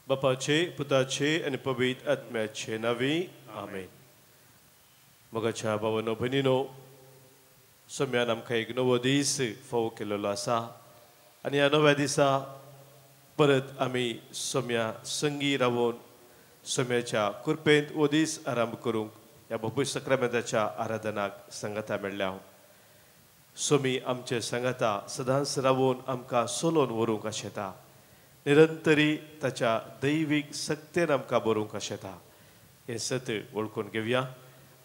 बापाचे पुताचे आनी पवित्र आत्म्याचे नांवी आमेन. मोगाच्या भावानो भयणीनो, सोम्यान आमकां एक नवो दीस फावो केल्लो आसा आनी ह्या नव्या दिसा परत आमी सोम्या संगी रावून सोम्याच्या कृपेंत हो दीस आरंभ करूंक ह्या बापूय सक्रामेंताच्या आराधनाक सांगाता मेळ्ळ्या. सोमी आमचे सांगाता सदांच रावून आमकां सोलोवन व्हरूंक आशेता, निरंतरी ताच्या दैवीक सक्तेन आमकां बरोवंक आशेता. हें सत वळखून घेवया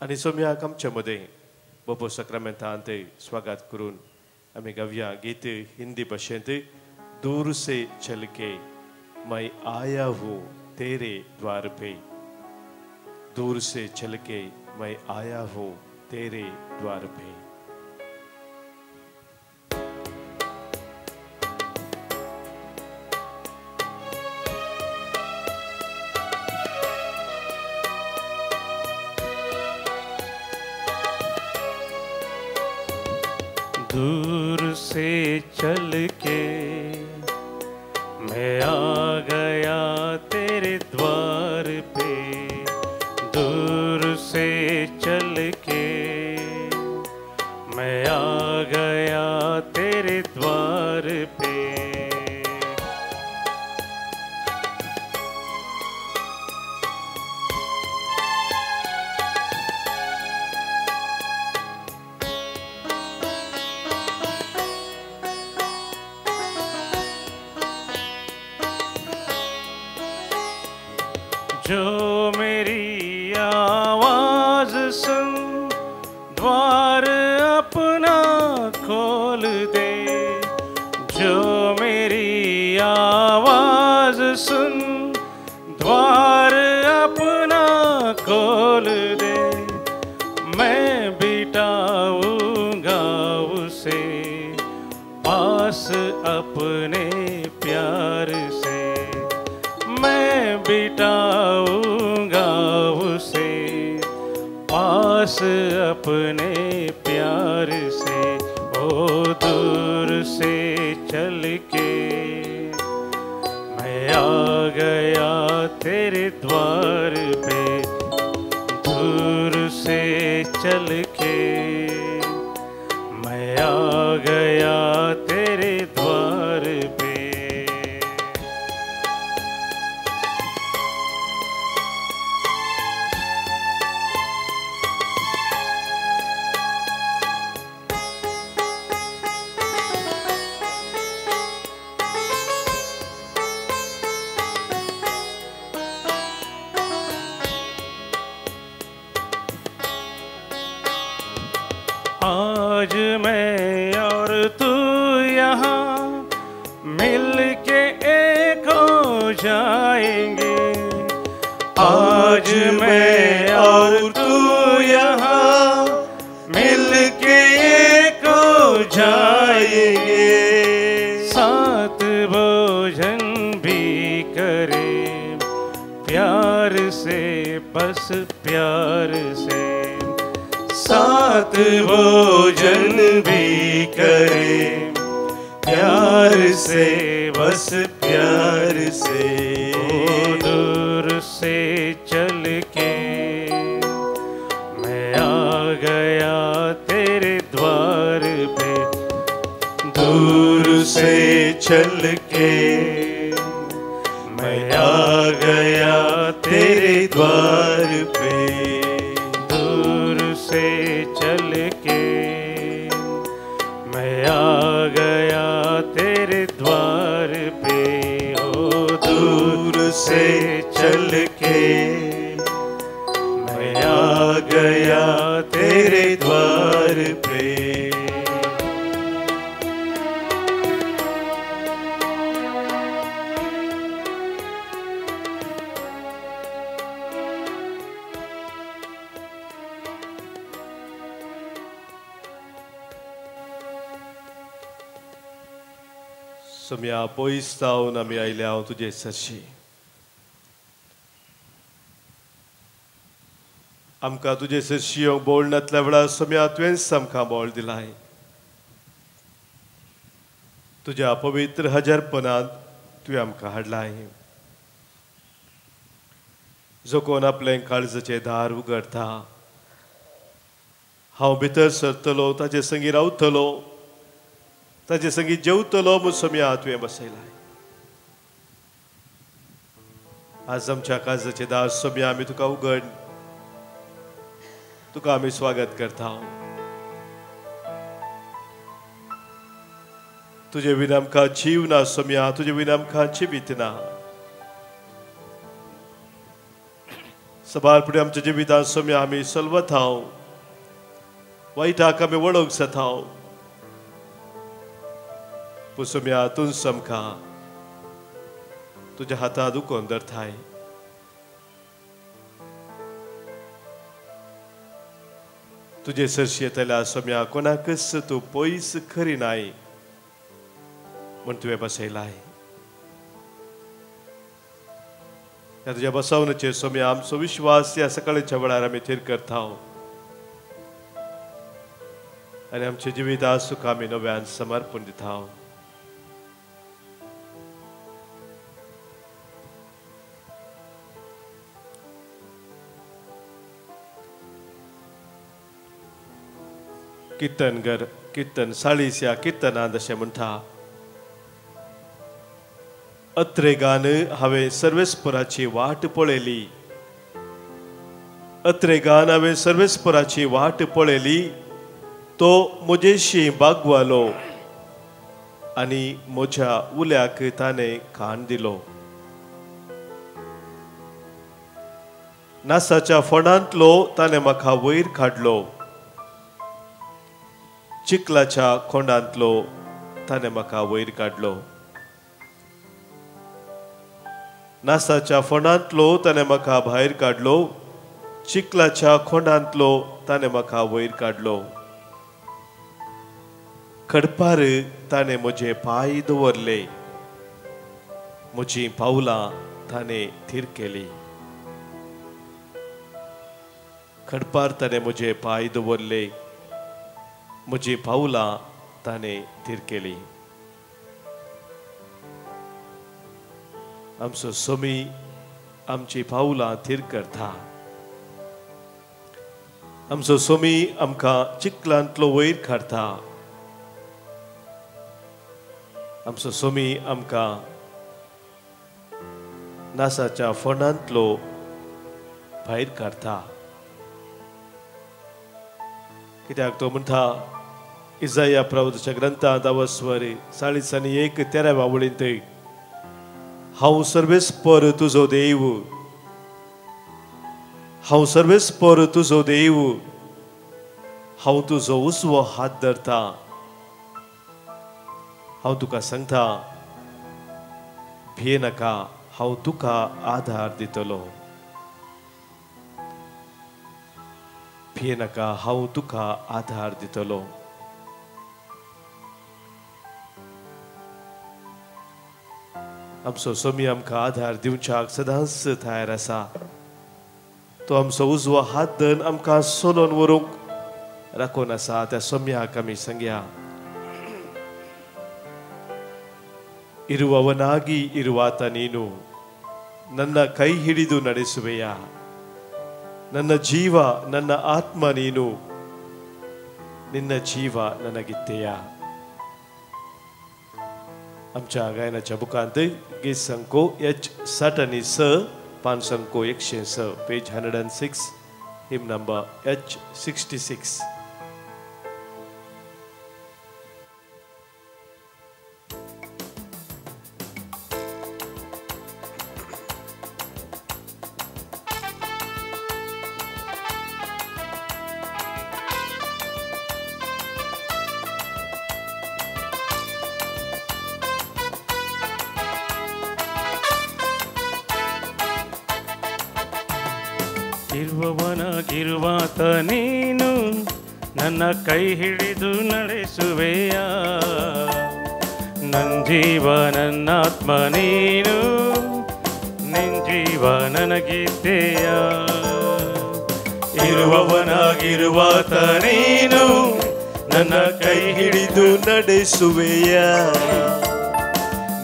आनी सोम्याक आमचे मदें बापू सक्रामेंतांत स्वागत करून आमी गावया गीत हिंदी भाशेंत, दूर से चल के मैं आया हूँ तेरे द्वार पे, दूर से चल के मैं आया हूँ तेरे द्वार पे. दूर से चल के मैं आ गया तेरे द्वार पे, दूर से चल के मैं आ गया तेरे द्वार पे. जो मेरी आवाज सुन द्वार अपना खोल दे, जो मेरी आवाज सुन द्वार अपना खोल दे, मैं बिठाऊंगा उसे पास अपने प्यार से, मैं बिठाऊंगा उसे पास अपने प्यार से. ओ दूर से चल के मैं आ गया तेरे द्वार पे, दूर से चल के मैं आ गया तेरे द्वार पे. आज मैं और तू यहाँ मिल के एक हो जाएंगे, आज मैं और तू यहाँ मिल के एक हो जाएंगे, साथ भोजन भी करे प्यार से बस प्यार से, साथ भोजन भी करे प्यार से बस प्यार से. दूर से चल के मैं आ गया तेरे द्वार पे, दूर से चल के मैं आ गया तेरे द्वार पे, दूर से चल के मैं आ गया तेरे द्वार पे. ओ दूर से चल के मैं आ गया तेरे द्वार पे. सोम्या पयस जावन आमी आयल्या हांव तुजे सरशी, आमकां तुजे सरशी येवंक बोळ नातल्या वेळार सोम्या तुवेंच आमकां बोळ दिलाय. तुज्या पवित्र हजारपणांत तुवें आमकां हाडलाय. जो कोण आपलें काळजाचें दार उगडता, हांव भितर सरतलो, ताजे संगी रावतलो, ताजे संगी जेवतलो म्हूण सोम्या तुवें बसयलाय. आज आमच्या काळजाचें दार सोम्या आमी तुका उगड, तुका आमी स्वागत करता. तुजे विना आमकां जीव ना सोम्या, तुजे विना आमकां जिवीत ना. सबार फुडें आमच्या जिवितांत सोम्या आमी सलवत हांव, वायटाक आमी वळोवंक जाता. पूण सोम्या तूंच आमकां तुज्या हातांत दुखोवन धरताय. तुजे सरशी येतल्या सोम्या कोणाकच तूं पयस खरी नाय म्हूण तुवें बसयलाय. ह्या तुज्या बसवणेचेर सोम्या आमचो विश्वास ह्या सकाळच्या वेळार आमी थीर करता आनी आमचें जिवीत आज तुका आमी नव्यान समर्पण दिता. कीर्तनगर कीर्तन 40 ह्या कीर्तनांत अशें म्हणटा, अत्रेगान हांवें सर्वेस्पराची वाट पळयली, अत्रेगान हांवें सर्वेस्पराची वाट पळयली, तो म्हजेशी बागवालो आनी म्हज्या उल्याक ताणें कान दिलो. नासाच्या फोंडांतलो ताणें म्हाका वयर काडलो, चिखलाच्या खोंडांतलो ताणें म्हाका वयर काडलो. नासाच्या फोंडांतलो ताणें म्हाका भायर काडलो, चिखलाच्या खोंडांतलो ताणें म्हाका वयर काडलो. खडपार ताणें म्हजे पांय दवरले, म्हजीं पावलां ताणें थीर केली. खडपार ताणें म्हजे पांय दवरले, म्हजीं पावलां ताणें थीर केली. आमचो सोमी आमची पावलां थीर करता. आमचो सोमी आमकां चिखलांतलो वयर काडटा. आमचो सोमी आमकां नासाच्या फोंडांतलो भायर काडटा. कित्याक तो म्हणटा इजाया प्रभुच्या ग्रंथांत अवस्वर 41 13व्या वळींत, हांव सर्वेस्पर तुजो देव, हांव सर्वेस्पर तुजो देव, हांव तुजो उजवो हात धरता, हांव तुका सांगता भिये नाका, हांव तुका आधार दितलो. भिये नाका, हांव तुका आधार दितलो. आमचो सोमी आमकां आधार दिवच्याक सदांच तयार आसा. तो आमचो उजवो हात धरून आमकां सोलोवन व्हरूंक राखून आसा. त्या सोम्याक आमी सांगया, ಇರುವವನಾಗಿ ಇರುವಾತ ನೀನು ನನ್ನ ಕೈ ಹಿಡಿದು ನಡೆಸುವೆಯಾ, ನನ್ನ ಜೀವ ನನ್ನ ಆತ್ಮ ನೀನು, ನಿನ್ನ ಜೀವ ನನಗಿತ್ತೆಯ. आमच्या गायनाच्या बुकांत गीत संको एच 60 आनी 6, पान संको 106, पेज 106, हिम नंबर एच 66. ಇರುವವನಾಗಿರುವಾತ ನೀನು ನನ್ನ ಕೈ ಹಿಡಿದು ನಡೆಸುವೆಯ, ನನ್ನ ಜೀವ ನನ್ನಾತ್ಮ ನೀನು, ನಿನ್ ಜೀವ ನನಗಿದ್ದೆಯ. ಇರುವವನಾಗಿರುವಾತ ನೀನು ನನ್ನ ಕೈ ಹಿಡಿದು ನಡೆಸುವೆಯ,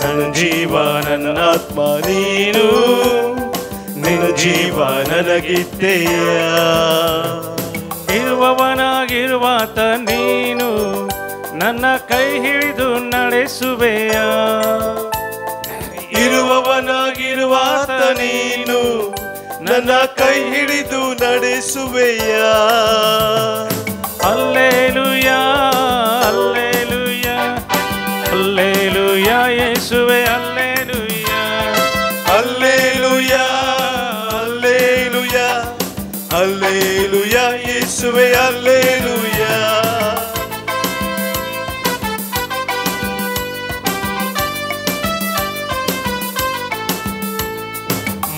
ನನ್ನ ಜೀವ ನನ್ನಾತ್ಮ ನೀನು, ನಿನ್ನ ಜೀವ ನನಗಿತ್ತೆಯ. ಇರುವವನಾಗಿರುವಾತ ನೀನು ನನ್ನ ಕೈ ಹಿಡಿದು ನಡೆಸುವೆಯ. ಇರುವವನಾಗಿರುವಾತ ನೀನು ನನ್ನ ಕೈ ಹಿಡಿದು ನಡೆಸುವೆಯ. ಅಲ್ಲೇಲುಯಾ ಅಲ್ಲೇಲುಯಾ ಅಲ್ಲೇಲುಯಾ ಯೇಸುವೆ ಅಲ್ಲೇಲುಯಾ. ಅಲ್ಲೇಲುಯಾ ಅಲ್ಲೇಲುಯಾ ಅಲ್ಲೇಲುಯಾ ಯೇಸುವೆ ಅಲ್ಲೇಲುಯಾ.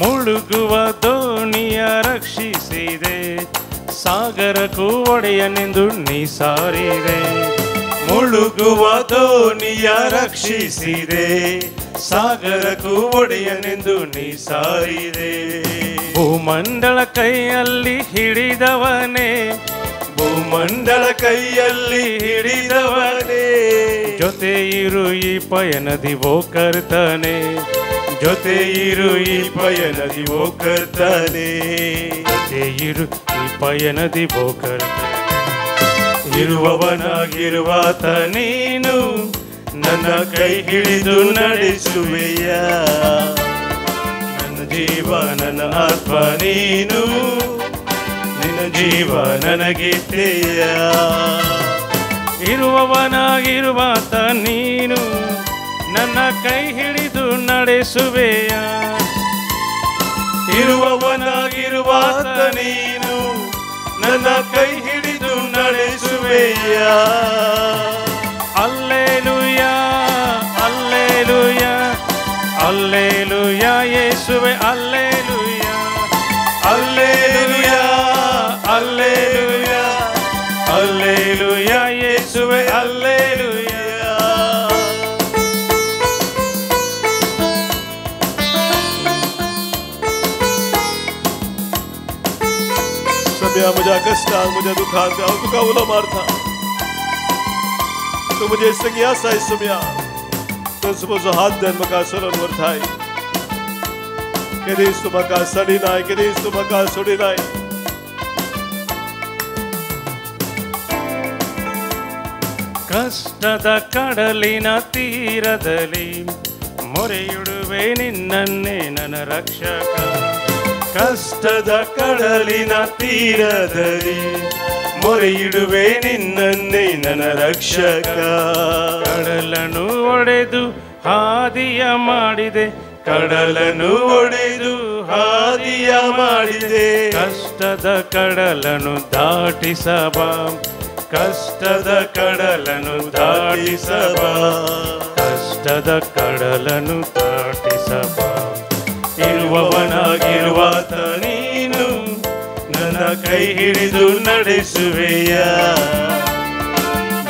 ಮುಳುಗುವ ದೋಣಿಯ ರಕ್ಷಿಸಿದೆ, ಸಾಗರಕ್ಕೂ ಒಡೆಯನೆಂದು ನೀ ಸಾರಿದೆ. ಮುಳುಗುವ ದೋಣಿಯ ರಕ್ಷಿಸಿದೆ, ಸಾಗರಕ್ಕೂ ಒಡೆಯನೆಂದು ನೀ ಸಾರಿದೆ. ಭೂಮಂಡಲ ಕೈಯಲ್ಲಿ ಹಿಡಿದವನೇ, ಭೂಮಂಡಲ ಕೈಯಲ್ಲಿ ಹಿಡಿದವನೇ, ಜೊತೆ ಇರು ಈ ಪಯಣದಿ ಓ ಕರ್ತನೆ, ಜೊತೆ ಇರು ಈ ಪಯಣದಿ ಓ ಕರ್ತನೆ, ಜೊತೆ ಇರು ಈ ಪಯಣದಿ ಓ ಕರ್ತನೆ. ಇರುವವನಾಗಿರುವಾತ ನೀನು ನನ್ನ ಕೈ ಹಿಡಿದು ನಡೆಸುವೆಯ. ನನ್ನ ಜೀವ ನನ್ನ ಆತ್ಮ ನೀನು, ನಿನ್ನ ಜೀವ ನನಗಿತ್ತೆಯ. ಇರುವವನಾಗಿರುವಾತ ನೀನು ನನ್ನ ಕೈ ಹಿಡಿದು ನಡೆಸುವೆಯ. ಇರುವವನಾಗಿರುವಾತ ನೀನು ನನ್ನ ಕೈ ಹಿಡಿದು ನಡೆಸುವೆಯ. ಅಲ್ಲೇಲುಯಾ ಅಲ್ಲೇಲುಯಾ ಅಲ್ಲೇಲುಯಾ ಯೇಸುವೆ ಅಲ್ಲೇಲುಯಾ. ಅಲ್ಲೇಲುಯಾ ಅಲ್ಲೇಲುಯಾ ಅಲ್ಲೇಲುಯಾ ಯೇಸುವೆ ಅಲ್ಲೇಲುಯಾ. सभ्या म्हज्या कश्टान म्हज्या दुखांत हांव तुका उलो मारता, तूं म्हजे संगी आसाय सम्या, तूं म्हजो हात धरून म्हाका सरोन व्हरताय. केदीच तूं म्हाका सडिनाय, केदीच तूं म्हाका सोडिनाय. ಕಷ್ಟದ ಕಡಲಿನ ತೀರದಲ್ಲಿ ಮೊರೆಯಿಡುವೆ ನಿನ್ನನ್ನೇ ನನ್ನ ರಕ್ಷಕ. ಕಷ್ಟದ ಕಡಲಿನ ತೀರದಲ್ಲಿ ಮೊರೆಯಿಡುವೆ ನಿನ್ನನ್ನೇ ನನ್ನ ರಕ್ಷಕ. ಕಡಲನ್ನು ಒಡೆದು ಹಾದಿಯ ಮಾಡಿದೆ, ಕಡಲನ್ನು ಒಡೆದು ಹಾದಿಯ ಮಾಡಿದೆ. ಕಷ್ಟದ ಕಡಲನ್ನು ದಾಟಿಸಬಾ, ಕಷ್ಟದ ಕಡಲನ್ನು ದಾಟಿಸಬಾ, ಕಷ್ಟದ ಕಡಲನ್ನು ದಾಟಿಸಬಾ. ಇರುವವನಾಗಿರುವಾತ ನೀನು ನನ್ನ ಕೈ ಹಿಡಿದು ನಡೆಸುವೆಯ.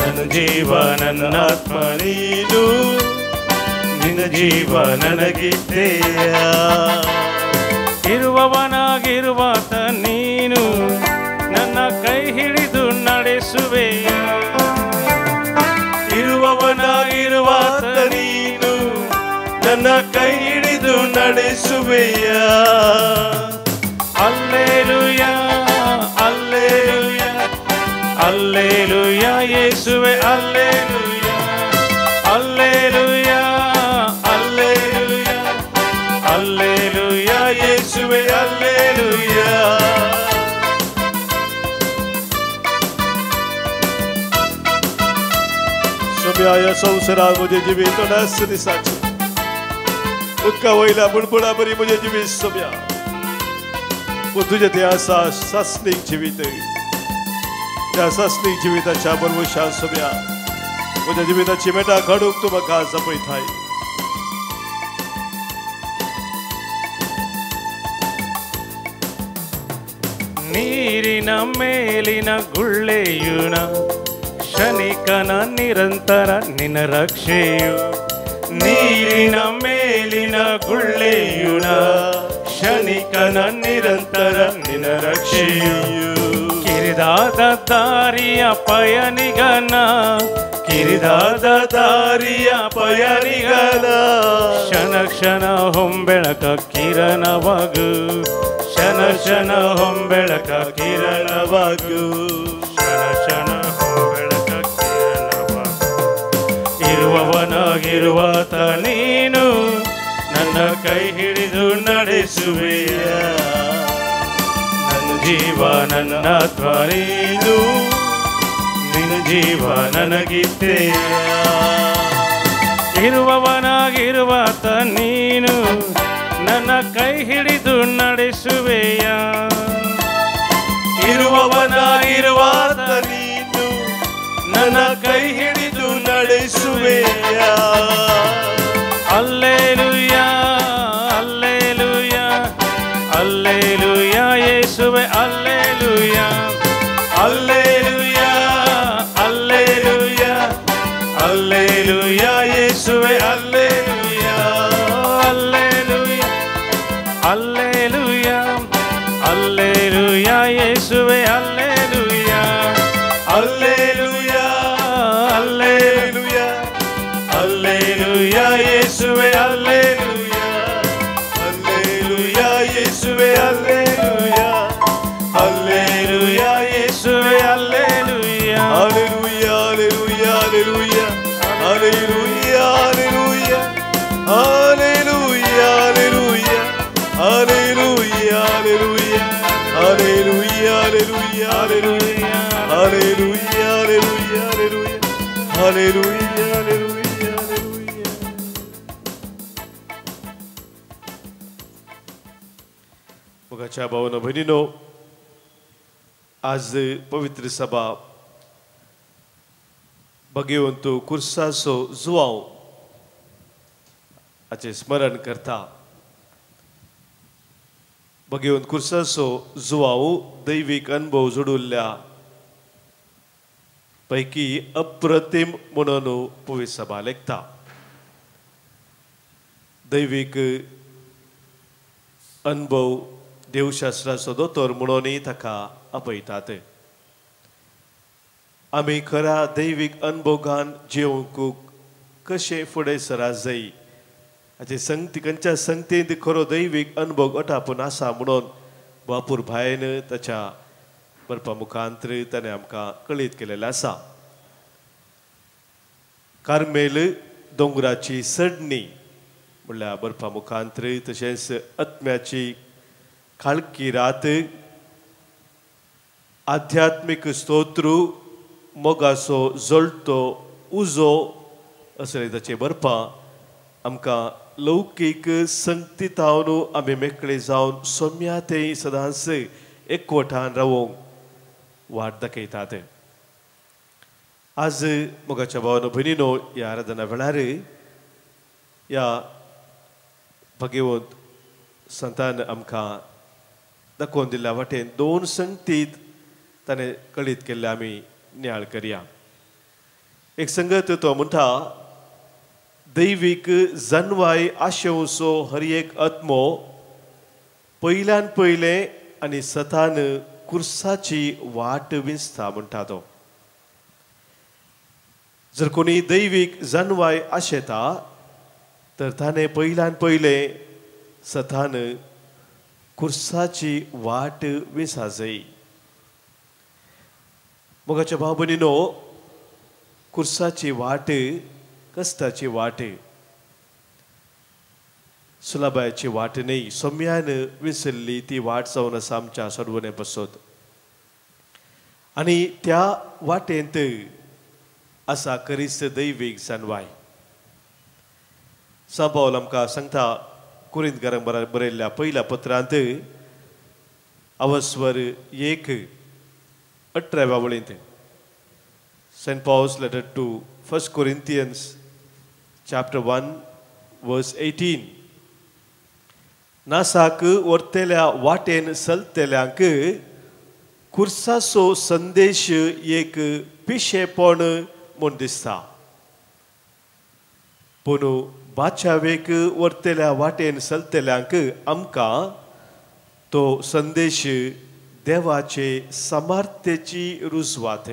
ನನ್ನ ಜೀವ ನನ್ನ ಆತ್ಮ ನೀನು, ನಿನ್ನ ಜೀವ ನನಗಿತ್ತೆಯ. ಇರುವವನಾಗಿರುವಾತ ನೀನು ನನ್ನ ಕೈ ಹಿಡಿದು ನಡೆಸುವೆಯ. ಇರುವವನಾಗಿರುವಾತ ನೀನು ನನ್ನ ಕೈ ಹಿಡಿದು ನಡೆಸುವೆಯ. ಅಲ್ಲೇಲುಯಾ ಅಲ್ಲೇಲುಯಾ ಅಲ್ಲೇಲುಯಾ ಯೇಸುವೆ ಅಲ್ಲೇಲುಯಾ. ಅಲ್ಲೇಲುಯಾ ಅಲ್ಲೇಲುಯಾ ಅಲ್ಲೇಲುಯಾ ಯೇಸುವೆ ಅಲ್ಲೇಲುಯಾ. सभ्या ह्या संवसारांत म्हजें जिवीत नास दिसाचें, उदका वयल्या बुडबुडा बरी म्हजें जिवीत सभ्या, पूण तुजें तें आसा सासणीक जिवीत. त्या सासणीक जिविताच्या बरवशान सभ्या म्हज्या जिविताची मेटां काडूंक तूं म्हाका जपयताय. ನೀರಿನ ಮೇಲಿನ ಗುಳ್ಳೆಯುನ ಕ್ಷಣಿಕನ ನಿರಂತರ ನಿನ್ನ ರಕ್ಷೆಯು. ನೀರಿನ ಮೇಲಿನ ಗುಳ್ಳೆಯುನ ಕ್ಷಣಿಕನ ನಿರಂತರ ನಿನ್ನ ರಕ್ಷೆಯು. ಕಿರಿದಾದ ದಾರಿಯ ಪಯಣಿಗನ, ಕಿರಿದಾದ ದಾರಿಯ ಪಯಣಿಗನ, ಕ್ಷಣ ಕ್ಷಣ ಹೊಂಬೆಳಕ ಕಿರಣವಾಗು, ಕ್ಷಣ ಕ್ಷಣ ಹೊಂಬೆಳಕ ಕಿರಣವಾಗು, ಕ್ಷಣ ಕ್ಷಣ ಹೊಂಬೆಳಕ ಕಿರಣವಾಗು. ಇರುವವನಾಗಿರುವಾತ ನೀನು ನನ್ನ ಕೈ ಹಿಡಿದು ನಡೆಸುವೆಯ, ನನ್ನ ಜೀವ ನನ್ನ ಆತ್ಮ ನೀನು, ನಿನ್ನ ಜೀವ ನನಗಿತ್ತೆಯ. ಇರುವವನಾಗಿರುವಾತ ನೀನು ನನ್ನ ಕೈ ಹಿಡಿದು ನಡೆಸುವೆಯ, ಇರುವವನಾಗಿರುವಾತ ನೀನು ನನ್ನ ಕೈ ಹಿಡಿದು ನಡೆಸುವೆಯ. ಅಲ್ಲೇಲುಯಾ ಅಲ್ಲೇಲುಯಾ ಅಲ್ಲೇಲುಯಾ ಯೇಸುವೆ ಅಲ್ಲೇಲುಯಾ, ಅಲ್ಲೇಲುಯಾ ಅಲ್ಲೇಲುಯಾ ಅಲ್ಲೇಲುಯಾ ಯೇಸುವೆ ಅಲ್ಲೇಲುಯಾ, ಅಲ್ಲೇಲುಯಾ ಅಲ್ಲೇಲುಯಾ ಅಲ್ಲೇಲುಯಾ ಯೇಸುವೆ ಅಲ್ಲೇಲುಯಾ, ಅಲ್ಲೇಲುಯಾ ಅಲ್ಲೇಲುಯಾ ಅಲ್ಲೇಲುಯಾ ಯೇಸುವೆ ಅಲ್ಲೇಲುಯಾ, ಅಲ್ಲೇಲುಯಾ ಯೇಸುವೆ ಅಲ್ಲೇಲುಯಾ, ಅಲ್ಲೇಲುಯಾ ಯೇಸುವೆ ಅಲ್ಲೇಲುಯಾ. ಅಲ್ಲೇಲುಯಾ ಅಲ್ಲೇಲುಯಾ ಅಲ್ಲೇಲುಯಾ ಅಲ್ಲೇಲುಯಾ ಅಲ್ಲೇಲುಯಾ ಅಲ್ಲೇಲುಯಾ ಅಲ್ಲೇಲುಯಾ ಅಲ್ಲೇಲುಯಾ ಅಲ್ಲೇಲುಯಾ ಅಲ್ಲೇಲುಯಾ ಅಲ್ಲೇಲುಯಾ ಅಲ್ಲೇಲುಯಾ ಅಲ್ಲೇಲುಯಾ ಅಲ್ಲೇಲುಯಾ ಅಲ್ಲೇಲುಯಾ. मोगाच्या भावानो भयणीनो, आज पवित्र सभा भगवंत कुर्साचो जुवांव हाचें स्मरण करता. भगवंत कुर्साचो जुवांव दैवीक अनुभव जोडिल्ल्या पैकी अप्रतिम म्हणून पवित्र सभा लेखता. दैवीक अनुभव देवशास्त्राचो दोतोर म्हणूनय ताका आपयतात. आमी खऱ्या दैवीक अनुभोगान जिवंक कशें फुडें सरा जाय हाचे संगती खंयच्या संगतींत खरो दैवीक अनुभव अटापून आसा म्हणून बापूर भायन ताच्या बरपा मुखांतर ताणें आमकां कळीत केलेलें आसा. कार्मेल दोंगराची सडणी म्हणल्यार बरपा मुखांतर, तशेंच आत्म्याची काळखी रात, आध्यात्मीक स्तोत्र, मोगाचो जळतो उजो असले ताचे बरपां आमकां लौकीक संगतीतावन आमी मेकळे जावन सोम्या ते सदांच एकवटान रावोंक वाट दाखयतात. आज मोगाच्या भावानो भयणीनो, ह्या आराधना वेळार ह्या भगवंत संतान आमकां दाखोवन दिल्ल्या वाटेन दोन संगतीत ताणें कळीत केल्ले आमी नियाळ करया. एक संगत तो म्हणटा, दैवीक जनवाय आशेवचो हर एक आत्मो पयल्यान पयलें आनी सतान कुर्साची वाट विंचता म्हणटा तो. जर कोणी दैवीक जनवाय आशेता तर ताणें पयल्यान पयलें सतान कुर्साची वाट विंचा जाय. मोगाच्या भाव भयणीनो, कुर्साची वाट कश्टाची वाट, सुलभायची वाट न्हय. सोम्यान विसरली ती वाट जावन आसा आमच्या सोडवणे पसत आनी त्या वाटेंत आसा करिस्त दैवीक जानवाय. सांत पावल आमकां सांगता कुरिंतकारांक बरयल्ल्या पयल्या पत्रांत अवस्वर 1:18 वळींत, Saint Paul's letter to 1 Corinthians chapter 1 verse 18, नासाक व्हरतल्या वाटेन चलतल्यांक कुर्साचो संदेश एक पिशेपण म्हूण दिसता, पूण बाचावेक व्हरतल्या वाटेन चलतल्यांक आमकां तो संदेश देवाचे समर्थेची रुजवात.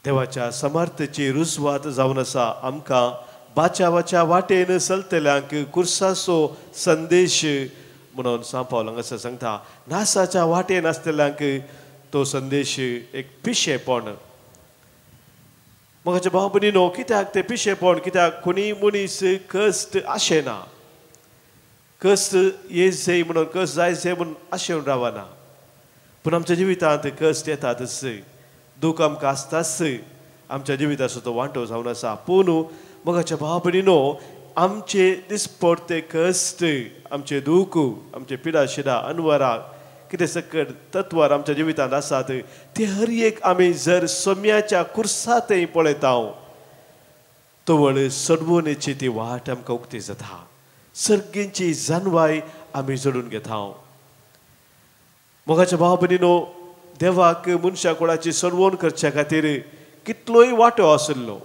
देवाच्या समर्थेची रुजवात जावन आसा आमकां बाचावाच्या वाटेन चलतल्यांक कुर्साचो संदेश म्हणून सांव पावल हांगासर सांगता. नासाच्या वाटेन आसतल्यांक तो संदेश एक पिशेपण. म्हज्या भाव भयणीनो, कित्याक तें पिशेपण? कित्याक कोणी मनीस कश्ट आशेना, कश्ट ये जाय म्हणून, कश्ट जाय जाय म्हणून आशेवन रावना. पूण आमच्या जिवितांत कश्ट येतातच, दूख आमकां आसताच, आमच्या जिविताचो तो वांटो जावन आसा. पूण मोगाच्या भाव भयणीनो, आमचे दिसपडते कश्ट, आमचे दूख, आमचे पिडा शिडा अनवरा कितें सकट तत्वार आमच्या जिवितांत आसात ते हर एक आमी जर सोम्याच्या कुर्सांतय पळयता तवळ सडवणेची ती वाट आमकां उक्ती जाता. सर्गींची जानवाय आमी जोडून घेता. मोगाच्या भाव भयणीनो, देवाक मनशा कुळाची सडवण करच्या खातीर कितलोय वांटो आशिल्लो.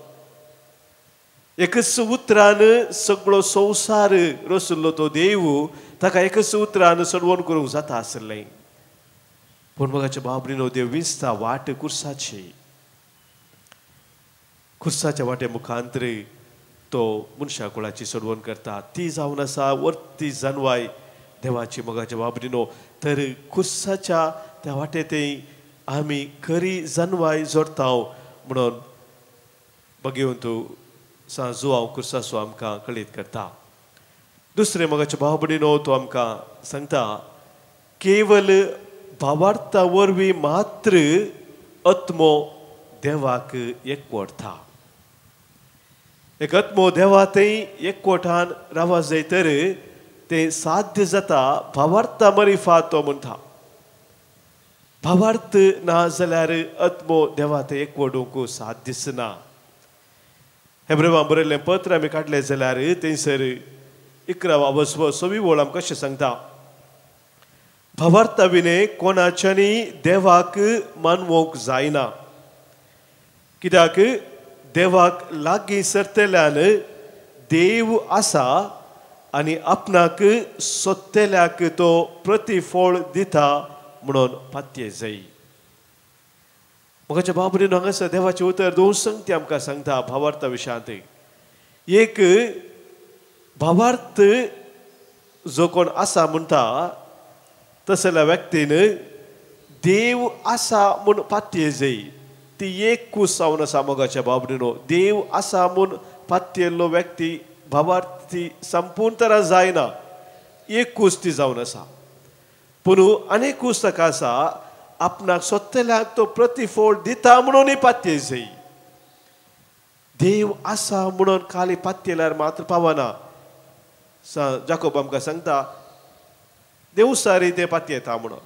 एकच उतरान सगळो संवसार रशिल्लो तो देव, ताका एकच उतरान सडवण करूंक जाता आशिल्लें. पूण मोगाच्या भाव भयणीनो, देव विसता वाट कुर्साची. कुर्साच्या वाटे मुखांतर तो मनशा कुळाची सडवण करता. ती जावन आसा वर्ती जानवाय देवाची. मोगाच्या भाव भयणीनो, तर कुर्साच्या त्या वाटेतय आमी खरी जानवाय जोडता म्हणून बघेवन तूं सांव जुआंव कुर्साचो आमकां कळीत करता. दुसरें मोगाच्या भाव भयणीनो, तो आमकां सांगता केवल भावार्था वरवीं मात्र आत्मो देवाक एकवटता. एक आत्मो देवा थंय एकवटान रावा जाय तर तें साध्य जाता भावार्था मरिफा. तो म्हणटा भावार्थ ना जाल्यार आत्मो देवा थंय एकवटूंक साध्यच ना. हेब्रेवां बरयल्लें पत्र आमी काडलें जाल्यार थंयसर 11 वसवो 26 वळ आमकां कशें सांगता, भावार्था विणे कोणाच्यानी देवाक मानवंक जायना, कित्याक देवाक लागीं सरतल्यान देव आसा आनी आपणाक सोदतल्याक तो प्रतिफळ दिता म्हणून पातये जाय. मोगाच्या भाव भयणीनो, हांगासर देवाचें उतर दोन संगती आमकां सांगता भावार्था विशयांत. एक भावार्थ जो कोण आसा म्हणटा तसल्या व्यक्तीन देव आसा म्हूण पातये जाय. ती एक कूस जावन आसा. मोगाच्या भाव भयणीनो, देव आसा म्हूण पातयेल्लो व्यक्ती भावार्थी संपूर्ण तरा जायना, एक कूस ती जावन आसा. पूण आनी कूस ताका आसा आपणाक सोदतल्याक तो प्रतिफळ दिता म्हणूनय पातये जाय. देव आसा म्हणून खाली पातयेल्यार मात्र पावना. जाकोब आमकां सांगता देवसारी ते पातयेता म्हणून.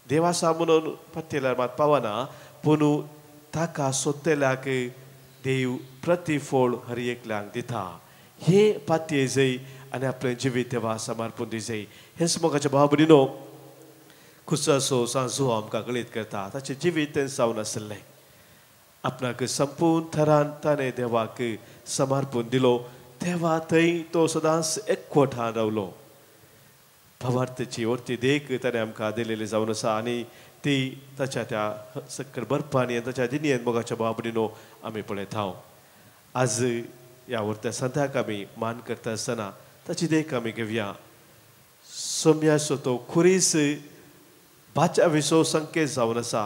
देव आसा म्हणून पातयेल्यार मात पावना, पूण ताका सोदतल्याक देव प्रतिफळ हर एकल्याक दिता. हे पातये जाय आनी आपलें जिवीत देवा समर्पण दी जाय. हेच मोगाच्या भाव भयणीनो, कुर्साचो सांजो आमकां कळीत करता. ताचें जिवीत तें जावन आशिल्लें. आपणाक संपूर्ण थरान ताणें देवाक समर्पण दिलो. देवा थंय तो सदांच एकवटान रावलो. भावार्थाची वर्ती देख ताणें आमकां दिलेली जावन आसा आनी ती ताच्या त्या सक्कर बरपांनी आनी ताच्या जिणेंत मोगाच्या भाव भयणीनो आमी पळयता. आज ह्या वर्त्या संताक आमी मान करता आसतना ताची देख आमी घेवया. सोम्याचो तो खुरीस बाच्या विसो संकेत जावन आसा.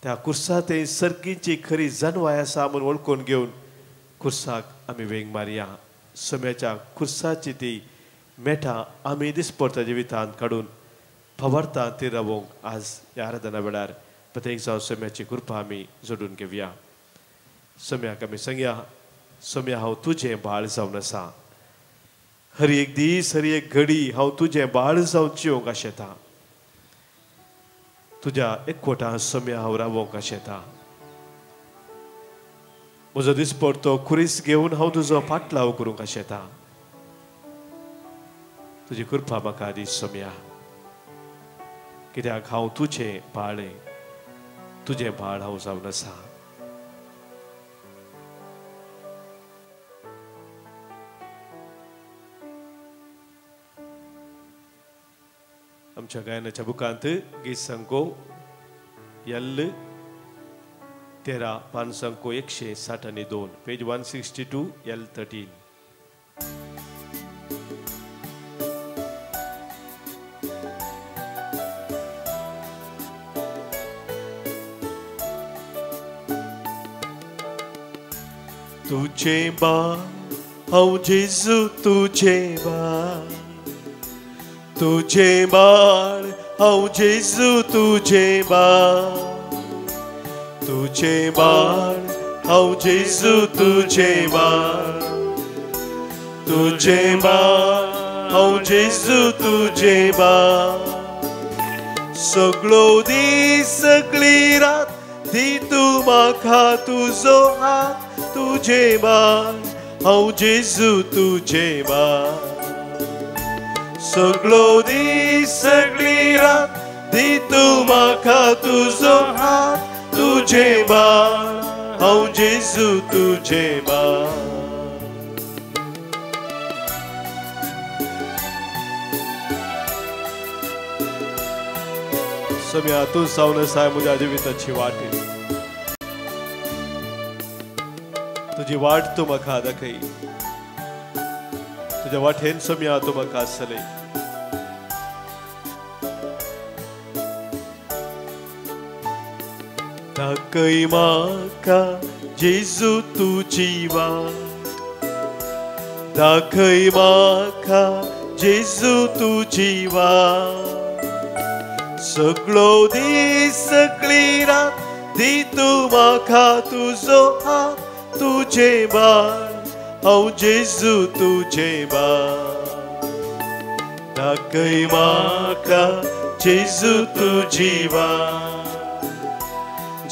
त्या कुर्सा थंय सर्गीची खरी जानवाय आसा म्हूण वळखून घेवन कुर्साक आमी वेंग मारया. सोम्याच्या कुर्साची ती मेठां आमी दिसपडटा जिवितांत काडून भावार्थांत ती रावोंक आज ह्या आराधना वेळार प्रत्येक जावन सोम्याची कृपा आमी जोडून घेवया. सोम्याक आमी सांगया, सोम्या हांव तुजें बाळ जावन आसा. हर एक दीस हर एक घडी हांव तुजें बाळ जावन जिवंक आशेता. तुज्या एकवटान सोम्या हांव रावोंक आशेता. म्हजो दिसपडतो खुरीस घेवन हांव तुजो फाटलाव करूंक आशेता. तुजी कृपा म्हाका दी सोम्या, कित्याक हांव तुजें बाळ, तुजें बाळ हांव जावन आसा. आमच्या गायनाच्या बुकांत गीत संको एल 13 पानसांको 162 पेज 162 L13. तुझे बाळ हांव जेजू तुझे बाळ, तुझे बाळ हांव जेजू तुझे बाळ, तुझे बाळ हांव जेजू तुझे बाळ, तुझे बाळ हांव जेजू तुझे बाळ. सगळो दीस सगळी रात दी तूं म्हाका तुजो हात, तुझे बाळ हांव जेजू तुझे बाळ. सगळो दीस सगळी रात दी तूं म्हाका तुजो हात, तुझे बाळ हांव जेजू तुझे बाळ. सम्या तूं जावन आसाय म्हज्या जिविताची वाट, तुजी वाट तूं म्हाका दाखय, तुज्या वाटेन सम्या तूं म्हाका चलय. दाखय म्हाका जेजू तुजी वाट, दाखय म्हाका जेजू तुजी वाट. सगळो दीस सगळी रात दी तूं म्हाका तुजो हात, तुझे बाळ हांव जेजू तुझे बाळ. दाखय म्हाका जेजू तुजी वाट,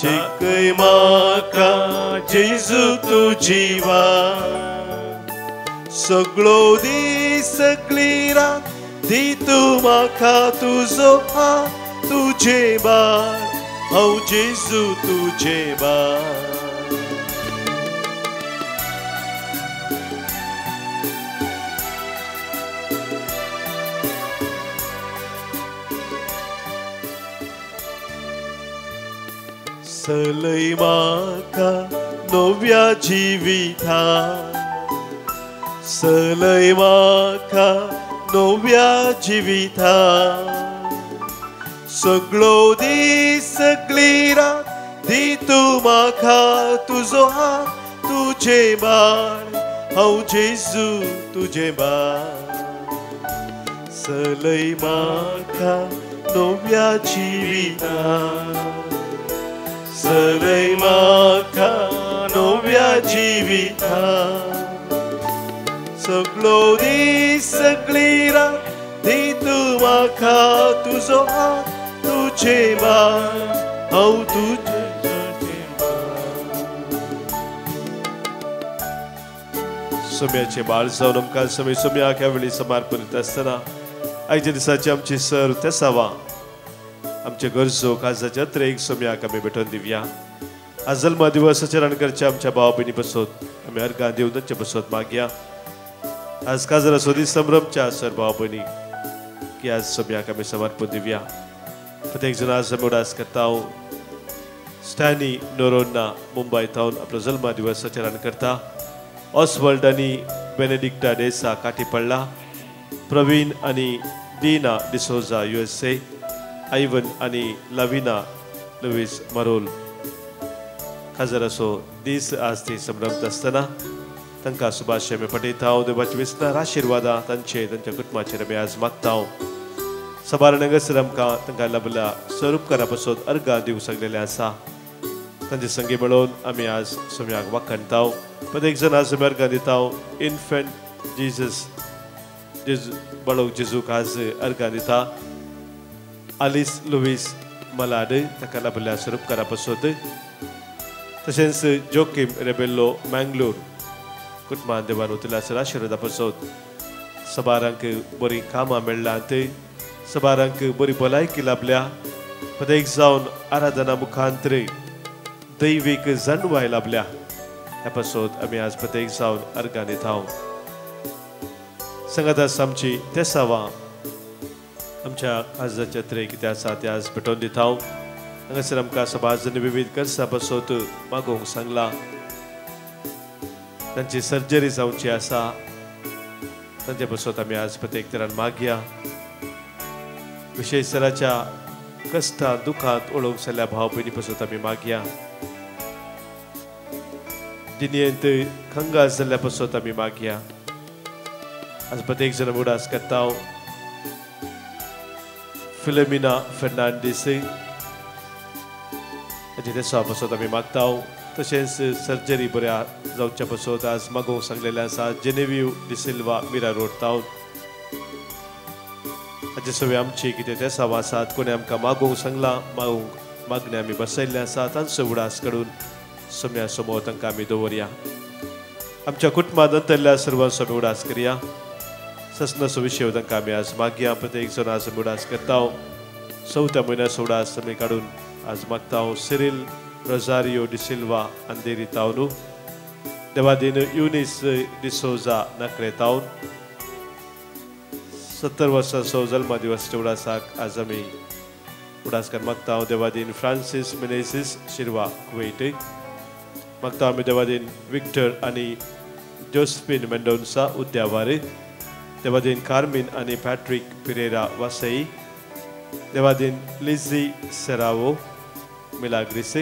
दाखय म्हाका जेजू तुजी वाट. सगळो दीस सगळी रात दी तूं म्हाका तुजो हात, तुझे बाळ हांव जेजू तुझे बाळ. चलय म्हाका नव्या जिविता, चलय म्हाका नव्या जिविता. सगळो दीस सगळी रात दी तूं म्हाका तुजो हात, तुझे बाळ हांव जेजू तुझे बाळ. चलय म्हाका नव्या जिविता, चलय म्हाका नव्या जिविता. सगळो दीस सगळी रात दी तूं म्हाका तुजो हात, तुझे बाळ हांव तुझे बाळ. सोम्याचे बाळ जावन आमकां समय सोम्याक ह्या वेळी समर्पण दिता आसतना आयच्या दिसाची आमची सर तेसावा आमचे गरजो खासाच्या अत्रेक सोम्याक आमी भेटोवन दिवया. आज जल्मा दिवस आचरण करच्या आमच्या भाव भयणी बसोत आमी अर्गां दिवन तांचे बसोत मागया. आज काजरा सोदी संभ्रमच्या सर भाव भयणी की आज सोम्याक आमी समर्पण दिवया. प्रत्येक जण आज आमी उडास करता स्टॅनी नोरोन्ना मुंबय थावन आपलो जल्मा दिवस आचरण करता. ऑसवर्ल्ड आनी बेनेडिक्टा डेसा काठी पडला, प्रवीण आनी दीना डिसोजा USA, Ivan आनी लविना लुईस मरोल खाजर असो दीस आज ती संभ्रमत आसतना तांकां सुभाष आमी पठयता. देवाची विस्तार आशिर्वादां तांचे तांच्या कुटुंबाचेर आमी आज मागता. सबार हांगासर आमकां तांकां लाभल्या स्वरूपकारा पासून अर्गां दिवंक सांगलेलें आसा. तांचे संगी मेळोवन आमी आज सोम्याक वाखाणता. प्रत्येक जण आज आमी अर्गां दिता. इन्फंट जीजस जेजू बाळक जेजूक आज अर्गां दिता. आलिस लुईस मलाड ताका लाभल्या स्वरूपकारा पासून, तशेंच जोकीम रेबेल्लो मँगलोर कुटुंबान देवान उतरल्या सर आशिर्वादा पासून सबारांक बरीं कामां मेळ्ळ्यांत, सबारांक बरी भलायकी लाभल्या. प्रत्येक जावन आराधना मुखांतर दैवीक जाणवाय लाभल्या. ह्या पासून आमी आज प्रत्येक जावन अर्गां दिता. सांगात आमची तेसावां आमच्या आजाच्या त्रे कितें आसा तें आज भेटोवन दिता. हांगासर आमकां सभाजन विविध गरजा पासत मागोवंक सांगलां. तांची सर्जरी जावची आसा, तांचे पासत आमी आज प्रत्येक तरान मागया. विशेश तराच्या कश्टां दुखांत ओळोवंक जाल्ल्या भाव भयणी पासत आमी मागया. जिणेंत खंगास जाल्ल्या पासत आमी मागया. आज प्रत्येक जण उडास करता. फिलोमिना फेर्नांडीस हाचे देसा पासत आमी मागता. तशेंच सर्जरी बऱ्या जावच्या पासत आज मागोवंक सांगलेलें आसा जेनेव्यू डिसिल्वा मिरा रोड तावन. हाचे सगळे आमची कितें देसांव आसात, कोणी आमकां मागोवंक सांगलां, मागोवंक मागणें आमी बसयल्लें आसा, तांचो उडास काडून सम्या समोर तांकां आमी दवरया. आमच्या कुटुंबांत अंतरल्या सर्वांचो आमी उडास करया. ससनाचो विशय तांकां आमी आज मागया. प्रत्येक जण आज आमी उडास करता. चवथ्या म्हयन्याचो उडास आमी काडून आज मागता. सिरील रोजारियो डिसिल्वा अंधेरी तावनू, देवादीन युनिस डिसोजा नाकरे तावन, 70 वर्सांचो जल्मा दिवस उडासाक आज आमी उडास कर मागता. देवादीन फ्रांसीस मिनेसिस शिरवा कुवेट मागता आमी. देवादीन विक्टर आनी जोस्फिन मेंडोन्सा उद्यावार, देवादीन कार्मीन आनी पॅट्रीक पिरेरा वासई, देवादीन लिझी सेरावो मिलाग्रिस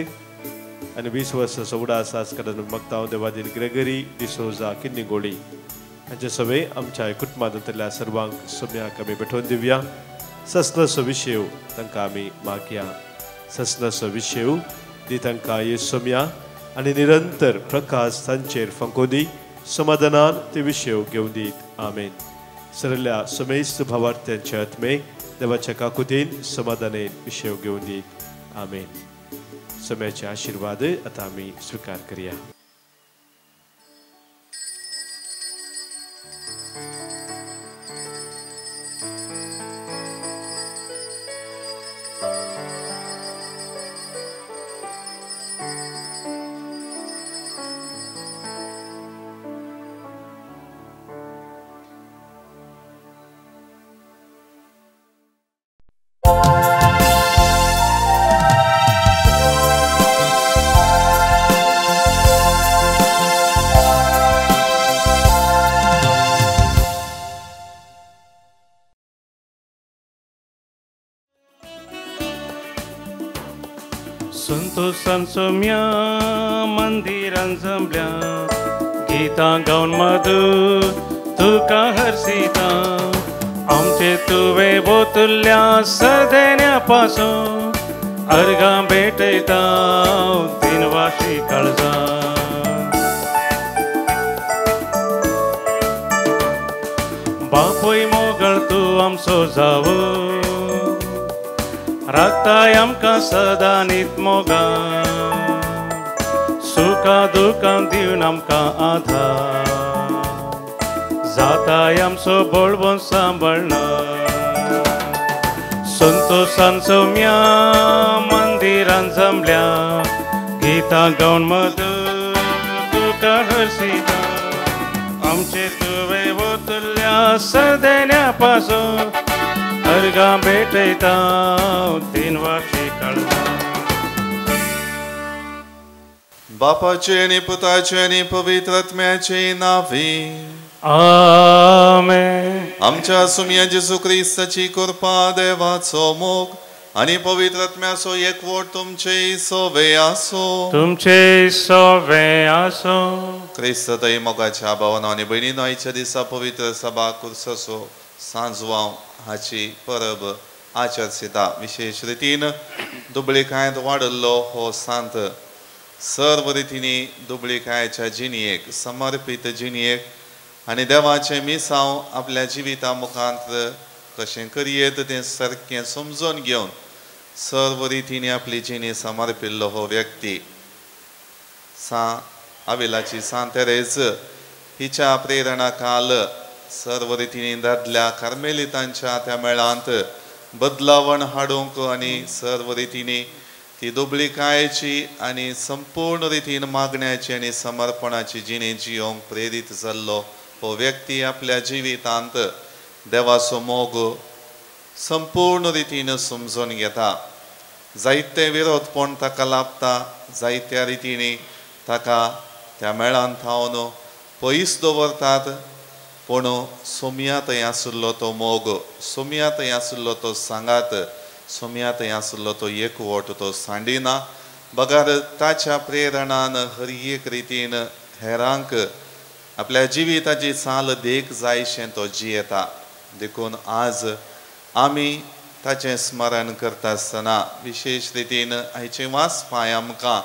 आनी 20 वर्सांचो उडास आज कडून मागता. देवादीन ग्रेगरी डिसोजा किन्नीगोळी हांचे सगळे आमच्या कुटुंबांतल्या सर्वांक सोम्याक आमी भेटोवन दिवया. ससनाचो विशय तांकां आमी मागया. ससनाचो विशय दी तांकां ये सोम्या आनी निरंतर प्रकाश तांचेर फांको दी. समाधानान ते विशय घेवन दीत. आमेन. सरल्या समेस्त भावार्थ्यांचे आत्मे देवाच्या काकुतीन समाधानेन विशय घेवन दीत. आमेन. सम्याचे आशीर्वाद आतां आमी स्विकार करया. संतोषान सोम्या मंदिरान जमल्या, गीतां गावन मधू तुका हर्षिता. आमचे तुवें बोतुल्ल्या सदेन्या पासून अर्घां भेटयता दिनवाशी काळजा. बापूय मोगळ तूं आमचो जावो, राखताय आमकां सदां नीत मोगान, सुखा दुखां दिवन आमकां आधार, जाताय आमचो बळवंत सांबाळना. संतोषान सोम्या मंदिरान जमल्या, गीतां गावन मधू तुका हर्षिता. आमचे तुवें वतल्या सदेन्या पासून अर्घां भेटयता दिनवाशी काळजा. बापाचे आनी पुताचे आनी पवित्र आत्म्याचे नांवे आमेन. आमच्या सुम्या जेजू क्रिस्ताची कृपा, देवाचो मोग आनी पवित्र आत्म्याचो एकवट तुमचे सोवे आसो. तुमचे सोवे आसो. क्रिस्त तय मोगाच्या भावानो आनी भयणीनो, आयच्या दिसा पवित्र सभा कुर्ससो सांजवाव हाची परब आचरसिता. विशेश रितीन दुबळीकायेंत वाडल्लो हो सांत सर्व रितींनी दुबळीकायेच्या जिणयेक, समर्पीत जिणयेक आनी देवाचें मिसांव आपल्या जिविता मुखांत कशें करयेत तें सारकें समजून घेवन सर्व रितींनी आपली जिणी समर्पिल्लो हो व्यक्ती. सां आविलाची सांत तेरेज हिच्या प्रेरणा काल सर्व रितींनी दादल्या कार्मेलितांच्या त्या मेळांत बदलावण हाडूंक आनी सर्व रितींनी ती दुबळीकायेची आनी संपूर्ण रितीन मागण्याची आनी समर्पणाची जिणे जियोंक प्रेरीत जाल्लो हो व्यक्ती आपल्या जिवितांत देवाचो मोग संपूर्ण रितीन समजून घेता. जायते विरोधपण ताका लाभता, जायत्या रितींनी ताका त्या मेळान थावन पयस दवरतात. पूण सोमया थंय आशिल्लो तो मोग, सोमया थंय आशिल्लो तो सांगात, सोमया थंय आशिल्लो तो एकवट तो सांडिना, बगर ताच्या प्रेरणान हर एक रितीन हेरांक आपल्या जिविताची चाल देख जायशें तो जियेता. देखून आज आमी ताचें स्मरण करता आसतना विशेश रितीन आयचें वाचपाय आमकां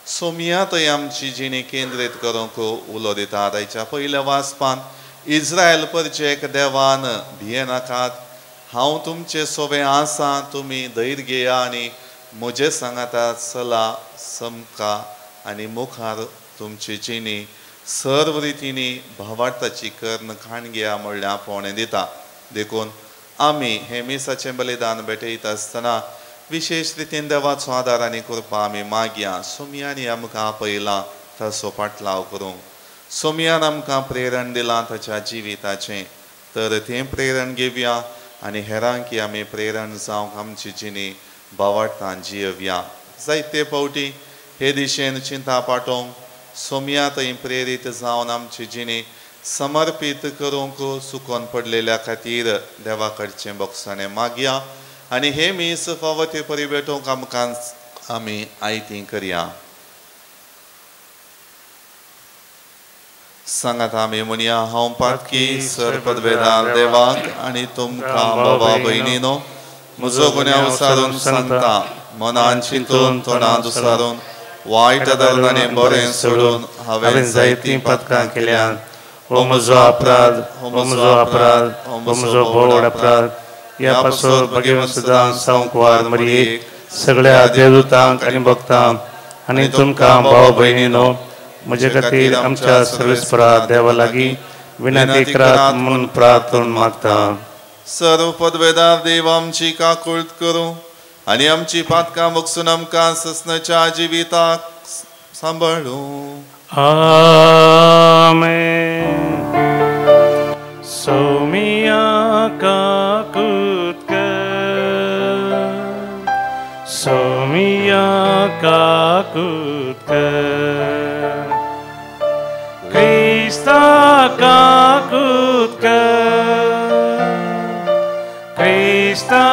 सोमया थंय आमची जिणी केंद्रीत करूंक उलो दितात. आयच्या पयल्या वाचपान इस्रायल परचेक देवान भियेनाकात, हांव तुमचे सोबे आसा, तुमी धैर्य घेया आनी म्हजे सांगाता चला समका आनी मुखार तुमची जिणी सर्व रितींनी भावार्थाची कर्ण खाण घेया म्हणल्यार आपोवणें दिता. देखून आमी हें मिसाचें बलिदान भेटयता आसतना विशेश रितीन देवाचो आदार आनी कृपा आमी मागया. सोमयानी आमकां आपयलां ताचो पाटलाव करूंक, सोमयान आमकां प्रेरण दिलां ताच्या जिविताचें, तर तें प्रेरण घेवया आनी हेरांकी आमी प्रेरण जावंक आमची जिणी भावार्थान जियोवया. जायते फावटी हे दिशेन चिंता पाटोवंक सोमया थंय प्रेरीत जावन आमची जिणी समर्पीत करूंक चुकोन पडलेल्या खातीर देवा कडचें बोगसाणें मागया आनी हे मीस फावो ते परी भेटोवंक आमकां आमी आयती करया. सांगात आमी म्हणया, हांव पातकी सर पदवेदार देवाक आनी तुमकां बाबा भयणीनो म्हजो गुन्यांव सारून सांगता, मनान चिंतून तोंडान दुसारून वायट धरून आनी बरें सोडून हांवें जायतीं पातकां केल्यात. हो म्हजो अपराध, हो म्हजो अपराध, हो म्हजो भोव अपराध. ह्या पासत भगवंत सदां सावंकवार मरियेक, सगळ्या देवदूतांक आनी भक्तांक आनी तुमकां भाव भयणीनो म्हजे खातीर आमच्या सर्वेस्परा देवा लागीं विनंती करात म्हणून प्रार्थना मागता. सर्व पदवेदार देव आमची काकूळत करूं आनी आमची पातकां बगसून आमकां ससनाच्या जिविताक सांबाळूं. आमेन. सोमिया काकूत कर, सोमिया काकूत कर, क्रिस्ता काकूत कर, क्रिस्ता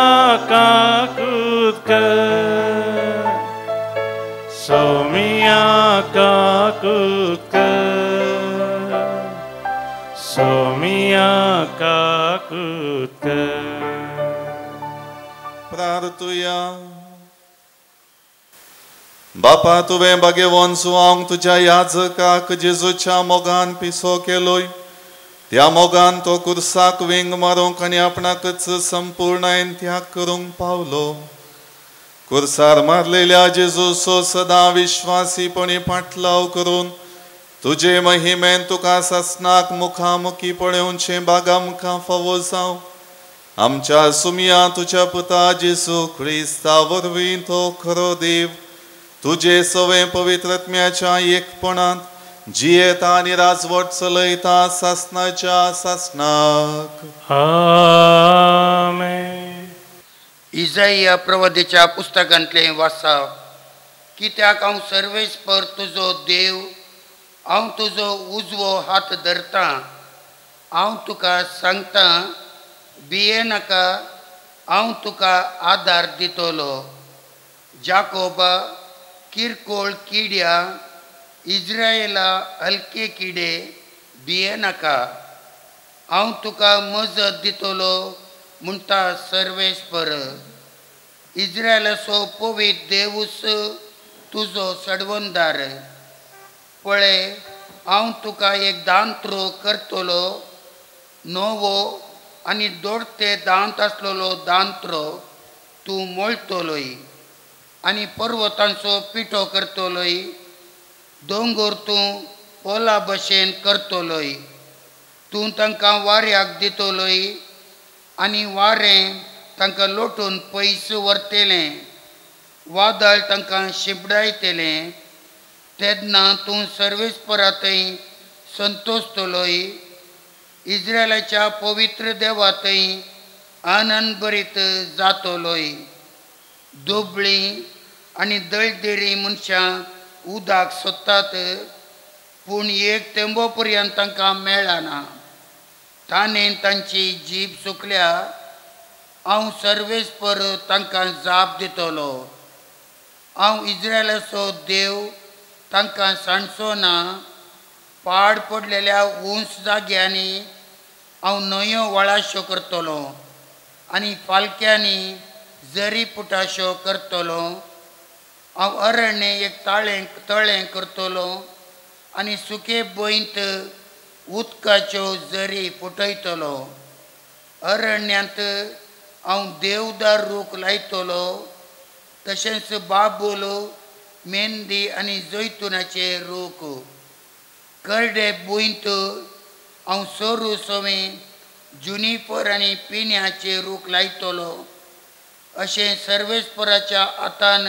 काकूत कर, सोमिया काकूत कर, सोमिया काकूत कर. प्रार्थुया. बापा, तुवें भाग्यवंत सुवांक तुज्या याजकाक जेजूच्या मोगान पिसो केलोय, त्या मोगान तो कुर्साक वेंग मारूंक आनी आपणाकच संपूर्णायेन त्याग करूंक पावलो. कुर्सार मारलेल्या जेजूचो सदां विश्वासीपणी पाटलाव करून तुजे महिमेन तुका सासनाक मुखामुखी पळोवचें बाग आमकां फावो जावं. आमच्या सुमया तुज्या पुता जेजू क्रिस्ता वरवीं तो खरो देव तुजे सवें पवित्र आत्म्याच्या एकपणांत जियेता आनी राजवट चलयता सासनाच्या सासनाक. आमेन. इजाइया प्रवादीच्या पुस्तकांतलें वाचप. कित्याक हांव सर्वेस्पर तुजो देव, हांव तुजो उजवो हात धरतां, हांव तुका सांगतां भियेनाका, हांव तुका आदार दितलो. जाकोबा किरकोळ किड्या, इज्रायला हलके किडे, भियेनाका, हांव तुका मजत दितलो म्हणटा सर्वेस्पर. इज्रायलाचो पवित्र देवूच तुजो सडवणदार. पळय, हांव तुका एक दांत्रो करतलो, नवो आनी दोडते दांत आसलेलो दांत्रो तूं मोळटलोय आनी पर्वतांचो पिठो करतलोय, दोंगर तूं पोला भशेन करतलोय. तूं तांकां वाऱ्याक दितलोय आनी वारें तांकां लोटून पयस व्हरतलें, वादळ तांकां शिंपडायतलें. तेन्ना तूं सर्वेस्परा थंय संतोशतलोय, इज्रायलाच्या पवित्र देवा थंय आनंद भरीत जातलोय. दुबळीं आनी दळदिरी मनशां उदक सोदतात पूण एक तेंबो पर्यंत तांकां मेळना. ताणें तांची जीब सुकल्या. हांव सर्वेस्पर तांकां जाप दितलो. हांव इस्रायलाचो देव तांकां सांडचो ना. पाड पडलेल्या उंच जाग्यांनी हांव न्हंयो वळाश्यो करतलो आनी फालक्यांनी जरी पुटाश्यो करतलो. हांव अरण्य एक तळें करतलो आनी सुके भंयत उदकाच्यो जरी फुटयतलो. अरण्यांत हांव देवदार रूख लायतलो तशेंच बाबूल मेंदी आनी जैतुनाचे रूख. करडे भुंयत हांव सोरू सवें जुनिपर आनी पिन्याचे रूख लायतलो. अशें सर्वेस्पराच्या हातान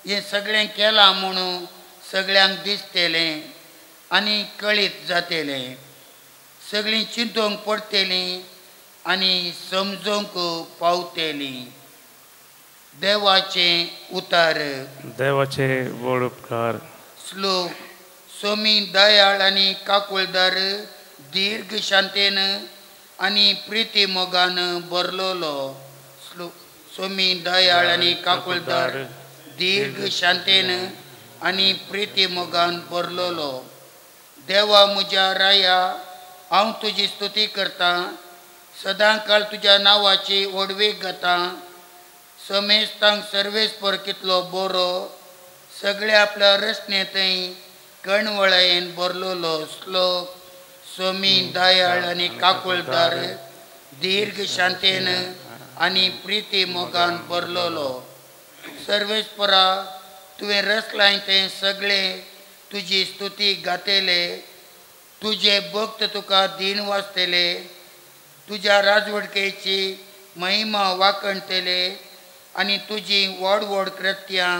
हें सगळें केलां म्हणून सगळ्यांक दिसतलें आनी कळीत जातलें. सगळीं चिंतूंक पडटलीं आनी समजूंक पावतलीं. देवाचें उतार. देवाचे व्हड उपकार. श्लोक. सोमी दयाळ आनी काकुळदार दीर्घ शांतेन आनी प्रिती मोगान भरलोलो. श्लोक. सोमी दयाळ आनी काकुळदार दीर्घ शांतेन आनी प्रिती मोगान भरलोलो. देवा म्हज्या राया हांव तुजी स्तुती करतां. सदांकाळ तुज्या नांवाची व्हडवीक गाता. समेस्तांक सर्वेस्पर कितलो बरो. सगळे आपल्या रचनेंतय कणवळायेन भरलोलो. श्लोक. सोमी दयाळ आनी काकुळदार दीर्घ शांतेन आनी प्रिती मोगान भरलोलो. सर्वेस्परा तुवें रचलाय तें सगळें तुजी स्तुती गातले. तुजे भक्त तुका दीन वाचतले. तुज्या राजवडकेची महिमा वाखणतले आनी तुजी व्हड व्हड कृत्यां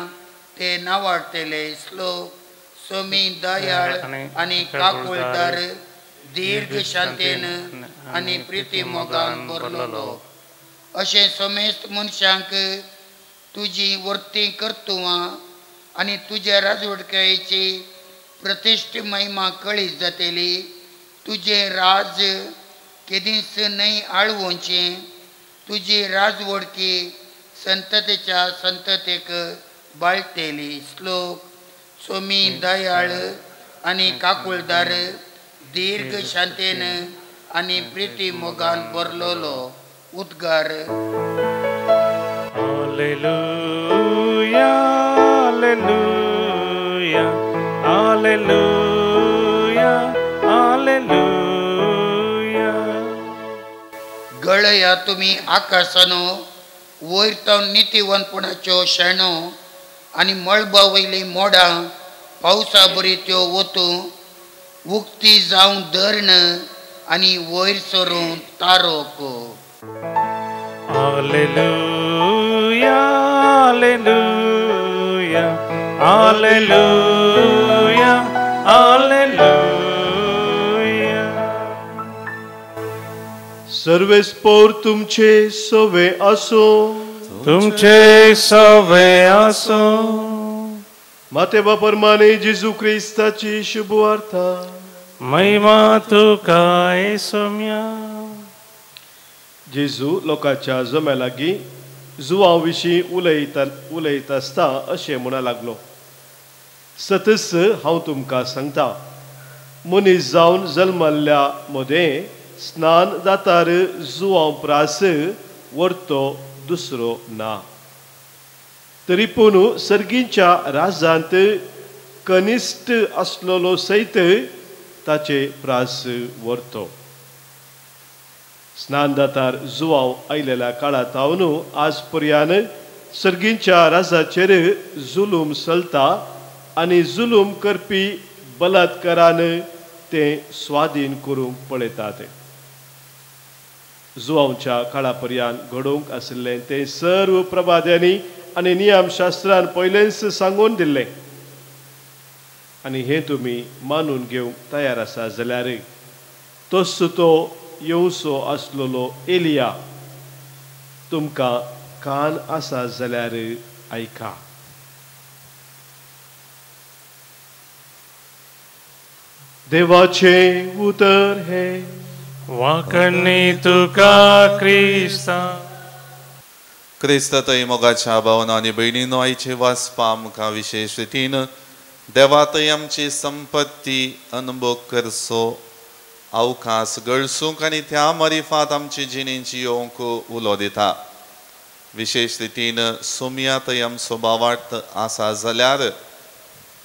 ते नावाडतले. श्लोक. सोमी दयाळ आनी काकुळदार दीर्घ शांतेन आनी प्रिती मोगान भरलोलो. अशें समेस्त मनशांक तुजी वर्ती कर्तुवां आनी तुज्या राजवडकायेची प्रतिश्ठ महिमा कळीत जातली. तुजें राज केदींच न्हय आळवोचें. तुजी राजवडकी संततेच्या संततेक बाळटेली. श्लोक. सोमी दयाळ आनी काकुळदार दीर्घ शांतेन आनी प्रिती मोगान भरलोलो. उद्गार. Hallelujah, hallelujah, hallelujah, hallelujah. गळया तुमी आकाशानो वयर तावन नितीवंतपणाच्यो शेणो आनी मळबा वयलीं मोडां पावसा बरी त्यो वतूं उक्ती जावं धरण आनी वयर सरून तारोक. Hallelujah, hallelujah, hallelujah, hallelujah. सर्वेस्पोर तुमचे सवे आसो. तुमचे सवे आसो. मातेबा परमाने जेजू क्रिस्ताची शुभवार्ता. महिमा तुका सोम्या. जेजू लोकांच्या जम्या लागीं जुवां विशीं उलयत आसता अशें म्हणा लागलो. सतस हांव तुमकां सांगता, मनीस जावन जल्मल्ल्या मदें स्नान जातार जुवां प्रास व्हरतो दुसरो ना. तरी पूण सर्गीच्या राजांत कनिश्ठ आसलेलो सयत ताचे प्रास व्हरतो. स्नानदातार जुवांव आयलेल्या काळा तावन आज पर्यान सर्गीच्या राजाचेर जुलूम चलता आनी जुलूम करपी बलात्कारान तें स्वाधीन करूंक पळयतात. जुवांवच्या काळा पर्यान घडोवंक आशिल्लें तें सर्व प्रवाद्यांनी आनी नियमशास्त्रान पयलेंच सांगून दिल्लें. आनी हें तुमी मानून घेवंक तयार आसा जाल्यार तोच तो येवचो आसलेलो एलिया तुमकां कान आसा जाल्यार आयका। देवाचें उतर हे वाकणी तुका क्रिस्ता। क्रिस्त थंय मोगाच्या भावना आनी भयणीनो, आयचे वाचपा आमकां विशेश रितीन देवा थंय आमची संपत्ती अनुभव करचो अवकाश गळसूंक आनी त्या मारिफात आमची जिणेची येवंक उलो दिता। विशेश रितीन सोमया थंय आमचो भावार्थ आसा जाल्यार,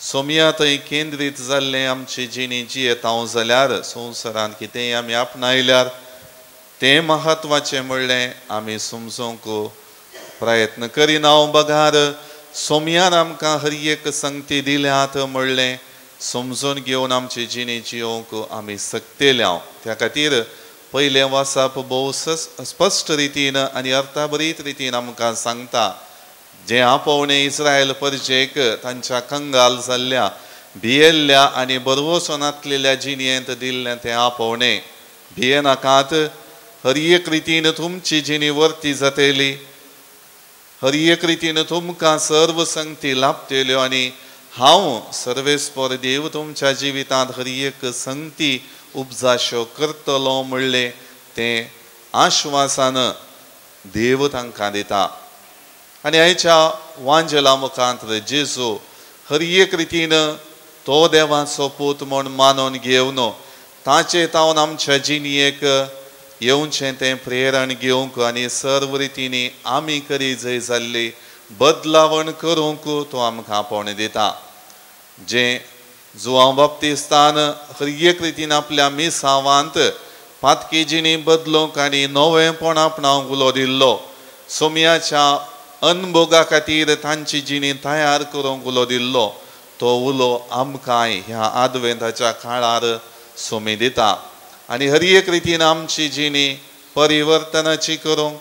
सोमया थंय केंद्रीत जाल्लें आमची जिणी जियेता जाल्यार, संवसारांत कितेंय आमी आपणायल्यार तें म्हत्वाचें म्हणलें आमी समजूंक प्रयत्न करिना। बगार सोमयान आमकां हर एक संगती दिल्यात म्हणलें समजून घेवन आमची जिणी जियोवंक आमी सक्तेल्या। त्या खातीर पयलें वाचप भोव स्पश्ट रितीन आनी अर्थाभरीत रितीन आमकां सांगता, जें आपोवणें इस्रायल परजेक तांच्या कंगाल जाल्ल्या भियेल्ल्या आनी बरवसो नातलेल्या जिणेंत दिल्लें तें आपोवणें, भियेनाकात, हर एक रितीन तुमची जिणी वर्ती जातली, हर एक रितीन तुमकां सर्व संगती लाभतल्यो आनी हांव सर्वेस्पर देव तुमच्या जिवितांत हर एक संगती उपजाश्यो करतलो म्हणलें तें आश्वासन देव तांकां दिता। आनी आयच्या वांजेला मुखांत जेजू हर एक रितीन तो देवाचो पूत म्हूण मानून घेवन ताचे तावन आमच्या जिणेक येवचें तें प्रेरण घेवंक आनी सर्व रितींनी आमी करी जंय जाल्ली बदलावण करूंक तो आमकां आपोवणें दिता। जें जुआंव बाप्तिस्तान हर एक रितीन आपल्या मिसावांत पातकी जिणी बदलूंक आनी नवेंपण आपणावंक उलो दिल्लो, सोमयाच्या अनभोगा खातीर तांची जिणी तयार करूंक उलो दिल्लो, तो उलो आमकांय ह्या आदवेंताच्या काळार सोमी दिता। आनी हर एक रितीन आमची जिणी परिवर्तनाची करूंक,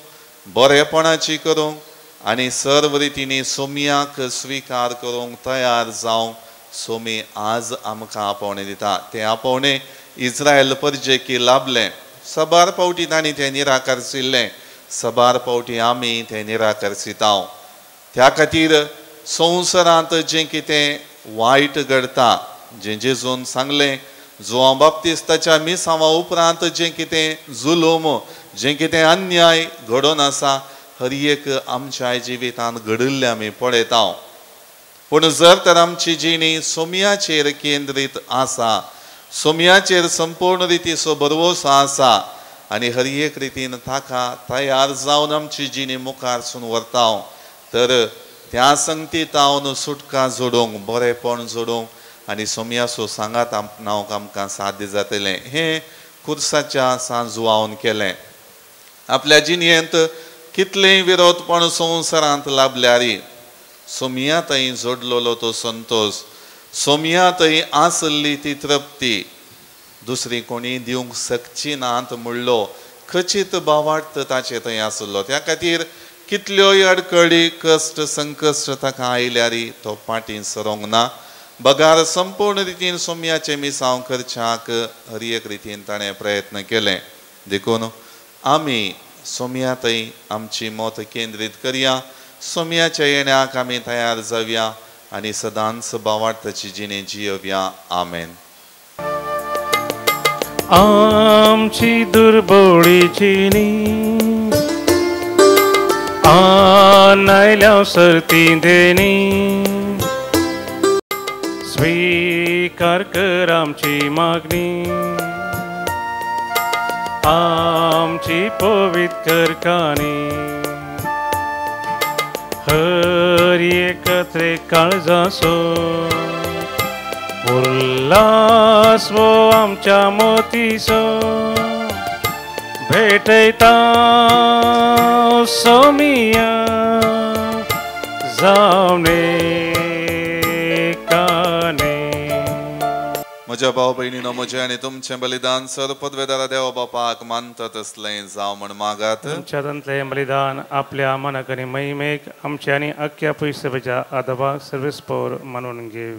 बरेपणाची करूंक आनी सर्व रितींनी सोमयाक स्विकार करूंक तयार जावंक सोमी आज आमकां आपोवणें दिता। तें आपोवणें इस्रायल परजेकी लाभलें, सबार फावटी तांणी तें निराकारशिल्लें, सबार फावटी आमी तें निराकरसिता। त्या खातीर संवसारांत जें कितें वायट घडटा, जें जेजून सांगलें जुआंव बाप्तिस्ताच्या मिसांवा उपरांत जें कितें जुलूम, जें कितें अन्याय घडोवन आसा, हर एक आमच्या जिवितांत घडिल्लें आमी पळयता। पूण जर तर आमची जिणी सोमयाचेर केंद्रीत आसा, सोमयाचेर संपूर्ण रितीचो भरवंसो आसा आनी हर एक रितीन ताका तयार जावन आमची जिणी मुखारसून व्हरता, तर त्या संगती तावन सुटका जोडूंक, बरेपण जोडूंक आनी सोमयाचो सांगात आपणावंक आमकां साध्य जातलें। हें खुर्साच्या सांजुवावन केलें। आपल्या जिणेंत कितलेंय विरोधपण संवसारांत लाभल्यारी सोमया थंय जोडलेलो तो संतोश, सोमया थंय आसली ती तृप्ती दुसरी कोणी दिवंक शकची नात म्हणलो खचीत भावार्थ ताचे थंय आसलो। त्या खातीर कितल्योय अडकळी, कश्ट, संकश्ट ताका आयल्यारी तो फाटीं सरोंक ना, बगार संपूर्ण रितीन सोमयाचें मिसांव करच्याक हर एक रितीन ताणें प्रयत्न केले। देखून आमी सोमया थंय आमची मत केंद्रीत करया, सोमयाच्या येण्याक आमी तयार जावया आनी सदांच भावार्थाची जिणे जियोवया। आमेन। आमची दुर्बोळी जिणी आनायल्या सर्ती देणी, स्वीकार कर आमची मागणी, आमची पवित्र कर काणी, हर एकत्रे काळजासो उल्हास वो आमच्या मोतीसो, भेटयता सोमिया जावणे काने। म्हज्या भाव भयणीनो, म्हजें आनी तुमचें बलिदान सर पदवेदारा देवा बापाक मानता तसलें जावं म्हण मागात। तुमच्या हातांतलें बलिदान आपल्या मनाक आनी महिमेक आमच्या आनी अख्ख्या पयसुच्या आदबाक सर्वेस्पोर मानून घेव।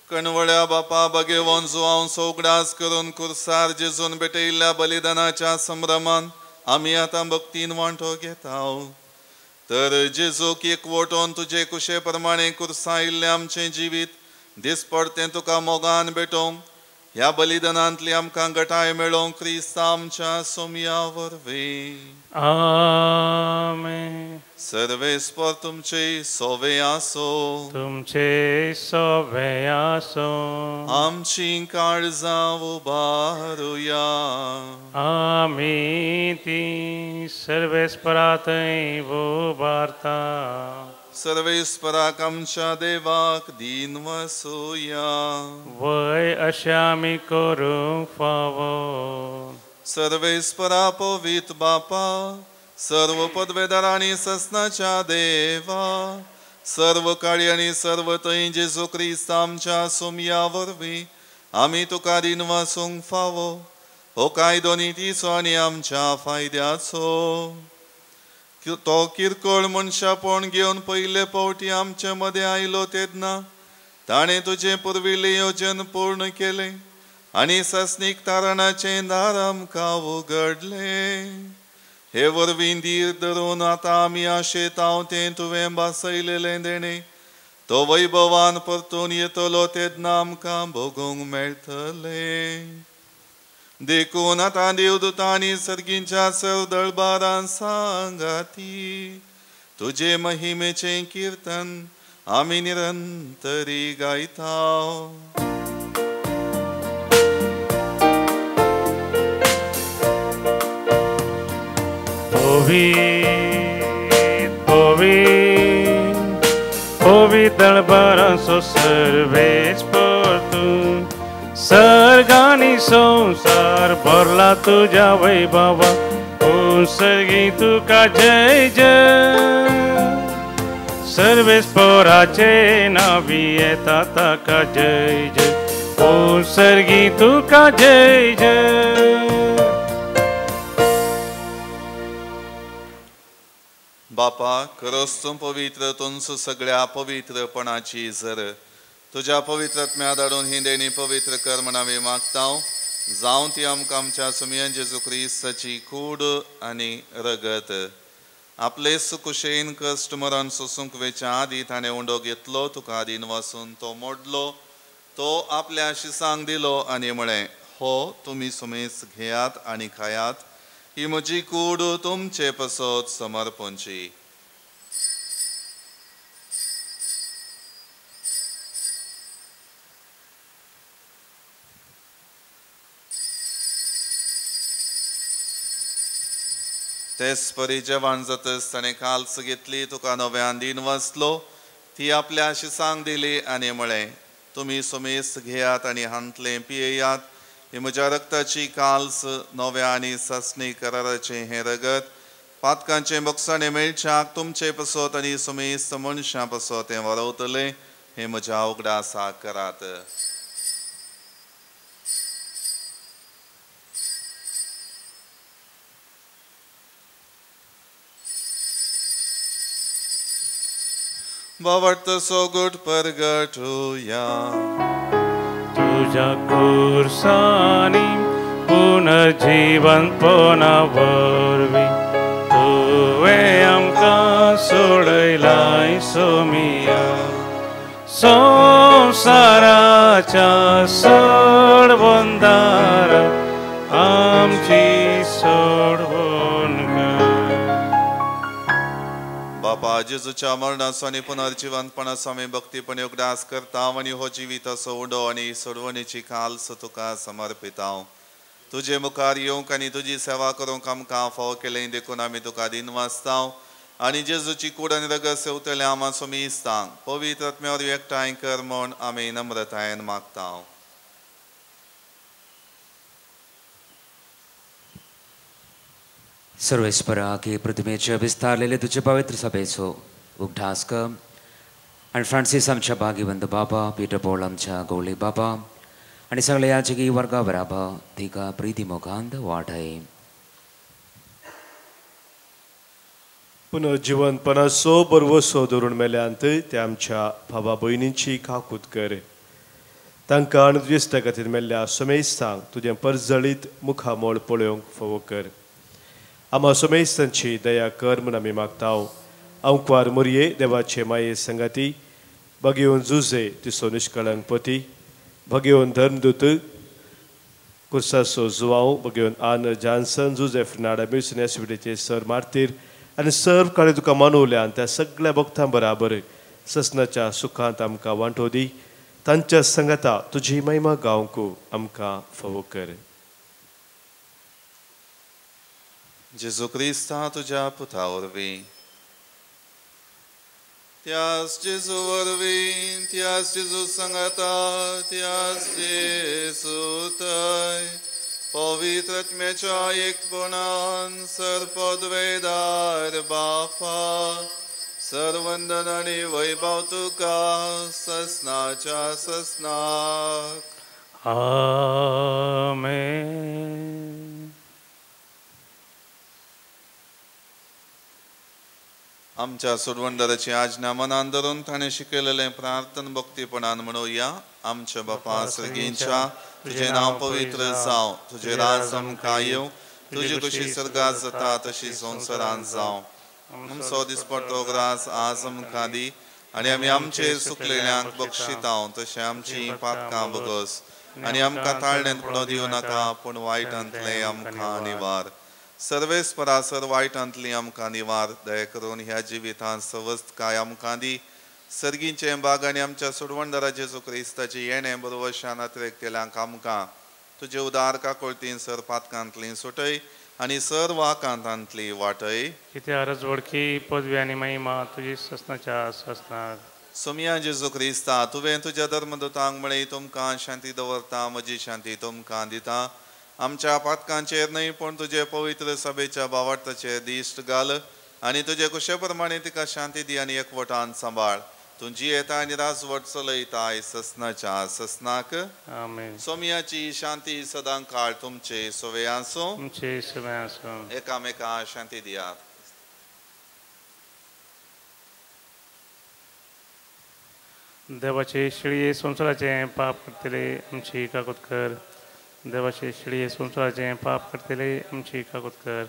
कणवळ्या बापा बगेवन जुआंव सोगडास करून कुर्सार जेजून भेटयल्ल्या बलिदानाच्या संभ्रमान आमी आतां भक्तीन वांटो घेता। तर जेजूक एकवटोन तुजे कुशे प्रमाणे कुर्सायिल्लें आमचें जिवीत दिसपडतें तुका मोगान भेटोवंक ह्या बलिदानांतली आमकां गटाय मेळोवंक क्रिस्ता आमच्या सोमया वरवीं. आमेन. सर्वेस्पर तुमचे सोवे आसो. तुमचे सोवे आसो. आमची काळजां उबारुया. आमी ती सर्वेस्परा थंय उबारता. सर्वेस्पराक आमच्या देवाक दीन वसुया. वय अशें आमी करूंक फावो. सर्वेस्परा पवित्र बापा, सर्व पदवेदार आनी ससनाच्या देवा, सर्व काळी आनी सर्व थंय जेजू क्रिस्त आमच्या सोमया वरवीं आमी तुका दीन वसूंक फावो. हो कायदो नितीचो आनी आमच्या फायद्याचो. तो किरकोळ मनशापण घेवन पयले फावटी आमचे मदें आयलो तेन्ना ताणें तुजें पुर्विल्लें योजन पूर्ण केलें आनी सासणीक तारणाचें दार आमकां उगडलें. हे वरवीं धीर धरून आतां आमी आशेतांव तें तुवें भासयलेलें देणें तो वैभवान परतून येतलो तेन्ना आमकां भोगूंक मेळटलें. देखून आतां देवदूतांनी सर्गींच्या सर्व दळबारान सांगाती तुजे महिमेचें किर्तन आमी निरंतरी गायता. पवित्र पवित्र पवित्र दळबारांचो सर्वेस्पर तूं, सर्गानी संसार भरला तुज्या वैभवा, ओ सर्गी तुका जय जय. सर्वेस्पराचे नावी येता ताका जय जय, ओ सर्गी तुका जय जय. बापा, खरोच तूं पवित्र, तुमचो सगळ्या पवित्रपणाची जर तुज्या पवित्र आत्म्या धाडून ही देणी पवित्र कर म्हण आमी मागता. जावं ती आमकां आमच्या सुमयन जेजू क्रिस्ताची कूड आनी रगत. आपले सुकुशेन कश्ट मरण सोसूंक वेच्या आदी ताणें उंडो घेतलो, तुका आदीन वासून तो मोडलो, तो आपल्या शिसांक दिलो आनी म्हळें, हो तुमी सुमेस घेयात आनी खायात, ही म्हजी कूड तुमचे पसत समर्पणची. तेच परी जेवण जातच ताणें काल्स घेतली, तुका नव्यान दीन वाचलो, ती आपल्या शिसांक दिली आनी म्हळें, तुमी सुमेस घेयात आनी हांतलें पियेयात, ही म्हज्या रक्ताची काल्स, नव्या आनी सासणी कराराचें हें रगत, पातकांचें बक्षाणें मेळच्याक तुमचे पसत आनी सुमेस्त मनशां पसत हें वरवतलें, हें म्हज्या उगडासाक करात. बावट सोगट परगटुया. तुझ्या कुर्सानी पुनर्जीवनपणा वरवीं तुवें आमकां सोडयलाय सोमिया, संवसाराच्या सोडवंदारा आमची सोडवण कर. बापा, जेजूच्या मरणाचो आनी पुनर्जिवंतपणाचो आमी भक्तीपणे उगडास करता आनी हो जिविताचो उडो आनी सोडवणेची काल्स तुका समर्पिता. तुजे मुखार येवंक आनी तुजी सेवा करूंक आमकां फावो केलें देखून आमी तुका दिनवासता आनी जेजूची कूड आनी रगत सेवतले आमा सोमिस्तांक पवित्र आत्म्या वरवीं एकठांय कर म्हूण आमी नम्रतायेन मागता. सर्वेस्परा की प्रतिमेचे विस्तारलेले तुझे पवित्र सभेचो उगडास कर आनी फ्रांसीस आमच्या भागीबंद बाबा, पीटर पॉल आमच्या गोवळी बाबा आनी सगळे याचकी वर्गा बराबर तिका प्रिती मोगांत वाटय. पुनर्जिवनपणाचो बरवसो धरून मेल्यांत ते आमच्या भावा भयणींची काकूत कर. तांकां आनी तुजे खातीर मेल्ल्या समेस्तांक तुजें परजळीत मुखामळ पळोवंक फावो कर. आमा समेस्तांची दया कर म्हूण आमी मागता. अंकवार मोरये देवाचे माये संगाती भगेवन जुजे तिसो निष्कळंक पती भगेवन धर्मदूत कुर्सासो जुवांव भगेवन आन जानसन जुजे फ्रिनाडा मिर्सन एसविडेचे सर मार्तीर आनी सर्व काळे तुका मानवल्यान त्या सगळ्या भक्तां बराबर ससनाच्या सुखांत आमकां वांटो दी. तांच्या संगता तुजी महिमा गावंक आमकां फावो कर. जेजू क्रिस्ता तुज्या पुता वरवीं त्यास जेजू वरवीं त्यास जेजू संगता त्यास जेजू थंय पवित्र आत्म्याच्या एकपणान सर्वपदवेदार बापा सर्वंदन आनी वैभव तुका ससनाच्या ससनाक. आमेन. आमच्या सोडवणदाराची आज्ञा मनान धरून ताणें शिकयलेलें प्रार्थन भक्तीपणान म्हणुया. आमच्या बापा सर्गींच्या तुजें नांव पवित्र जावं, तुजें राज आमकां येवं, तुजी कशी सर्गात जाता तशी संवसारांत जावं. आमचो दिसपट्टो ग्रास आज आमकां दी आनी आमी आमचे चुकलेल्यांक बक्षितांव तशें आमची पातकां बगस आनी आमकां ताळणेंत पडो दिवं नाका पूण वायटांतलें आमकां निवार. सर्वेस्परा सर वायटांतली आमकां निवार. दया करून ह्या जिवितांत सवस्तकाय आमकां दी. सर्गींचे बाग आनी आमच्या सोडवणदारा जेजू क्रिस्ताची येणें बरोवशान अतिरेकतेल्यांक आमकां तुजे उदार काकुळतीन सर पातकांतली सुटय आनी सर्व आकांतांतली वाटय. कित्याक रजवडकी पदवी आनी महिमा तुजी ससनाच्या ससनाक. सोमया जेजू क्रिस्ता तुवें तुज्या धर्मदूतांक म्हळें तुमकां शांती दवरता म्हजी शांती तुमकां दिता. आमच्या पातकांचेर न्हय पूण तुजे पवित्र सभेच्या भावार्थाचेर दिश्ट घाल आनी तुजे कुशे प्रमाणे तिका शांती दी आनी एकवटान सांबाळ. तूं जियेता आनी राजवट चलयताय ससनाच्या ससनाक. आमेन. सोमयाची शांती सदां काळ तुमचे सवे आसूं. तुमचे सवे आसूं. एकामेका शांती दियात. देवाचे शिळये संवसाराचें पाप करतले आमची काकूत कर. देवाचे शिळये संवसाराचें पाप करतले आमची काकूत कर.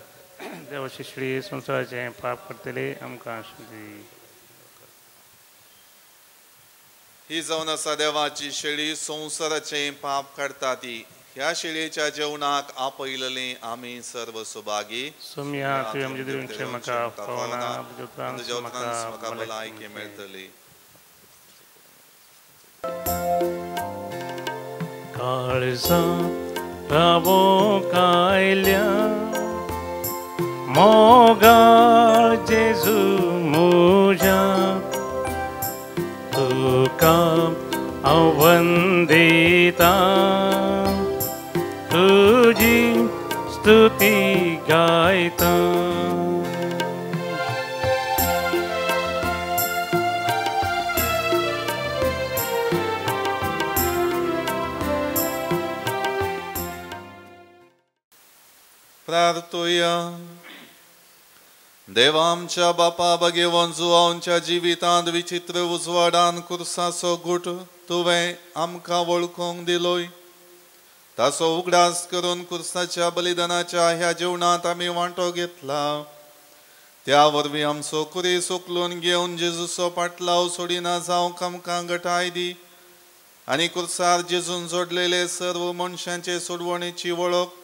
देवाचे शिळये संवसाराचें पाप करतले आमकां शांती. ही जावन आसा देवाची शेळी संवसाराचें पाप काडटा ती. ह्या शेळयेच्या जेवणाक आपयलेली आमी सर्व सुभागी. सोमया तुवें म्हजें दिवचें म्हाका फावना, तुज्या उपरांत म्हाका भलायकी मेळटली. काळजा रावोंक आयल्या मोगाळ जेजू म्हज्या तुका हांव वंदिता तुजी स्तुती गायता. प्रार्थुया. देवा आमच्या बापा भगेवन जुवांच्या जिवितांत विचित्र उजवाडान कुर्साचो गुट तुवें आमकां वळखूंक दिलोय. ताचो उगडास करून कुर्साच्या बलिदानाच्या ह्या जेवणांत आमी वांटो घेतला. त्या वरवीं आमचो कुरीस उखलून घेवन जेजूचो पाटलाव सोडिना जावंक आमकां गटाय दी आनी कुर्सार जेजून जोडलेले सर्व मनशांचे सोडवणेची वळख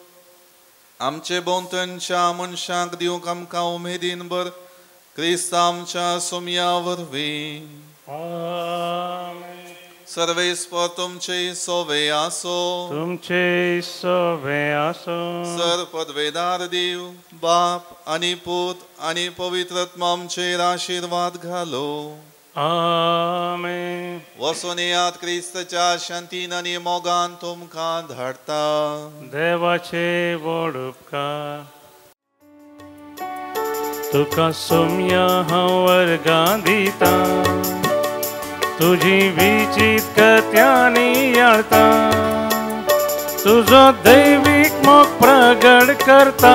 आमचे भोंवतणच्या मनशांक दिवंक आमकां उमेदीन भर. क्रिस्त आमच्या सोमया वरवीं. सर्वेस्पर तुमचे सोवे आसो. तुमचे सोवे आसो. सर पदवेदार देव बाप आनी पूत आनी पवित्र आत्मा आमचेर आशिर्वाद घालो. आमेन. वचून येयात क्रिस्ताच्या शांतीन आनी मोगान तुमकां धाडटा. देवाचे व्हड उपकार. तुका सोमया हांव वर्गां दिता तुजी विचित कथ्यांनी याळता तुजो दैवीक मोग प्रगट करता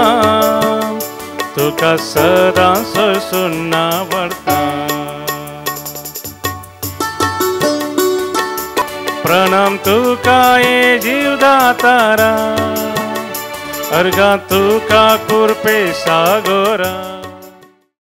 तुका सदां सोसून आवडटा. प्रणाम तुका हे जीवदातारा अर्घा तुका कुरपे सागोरा.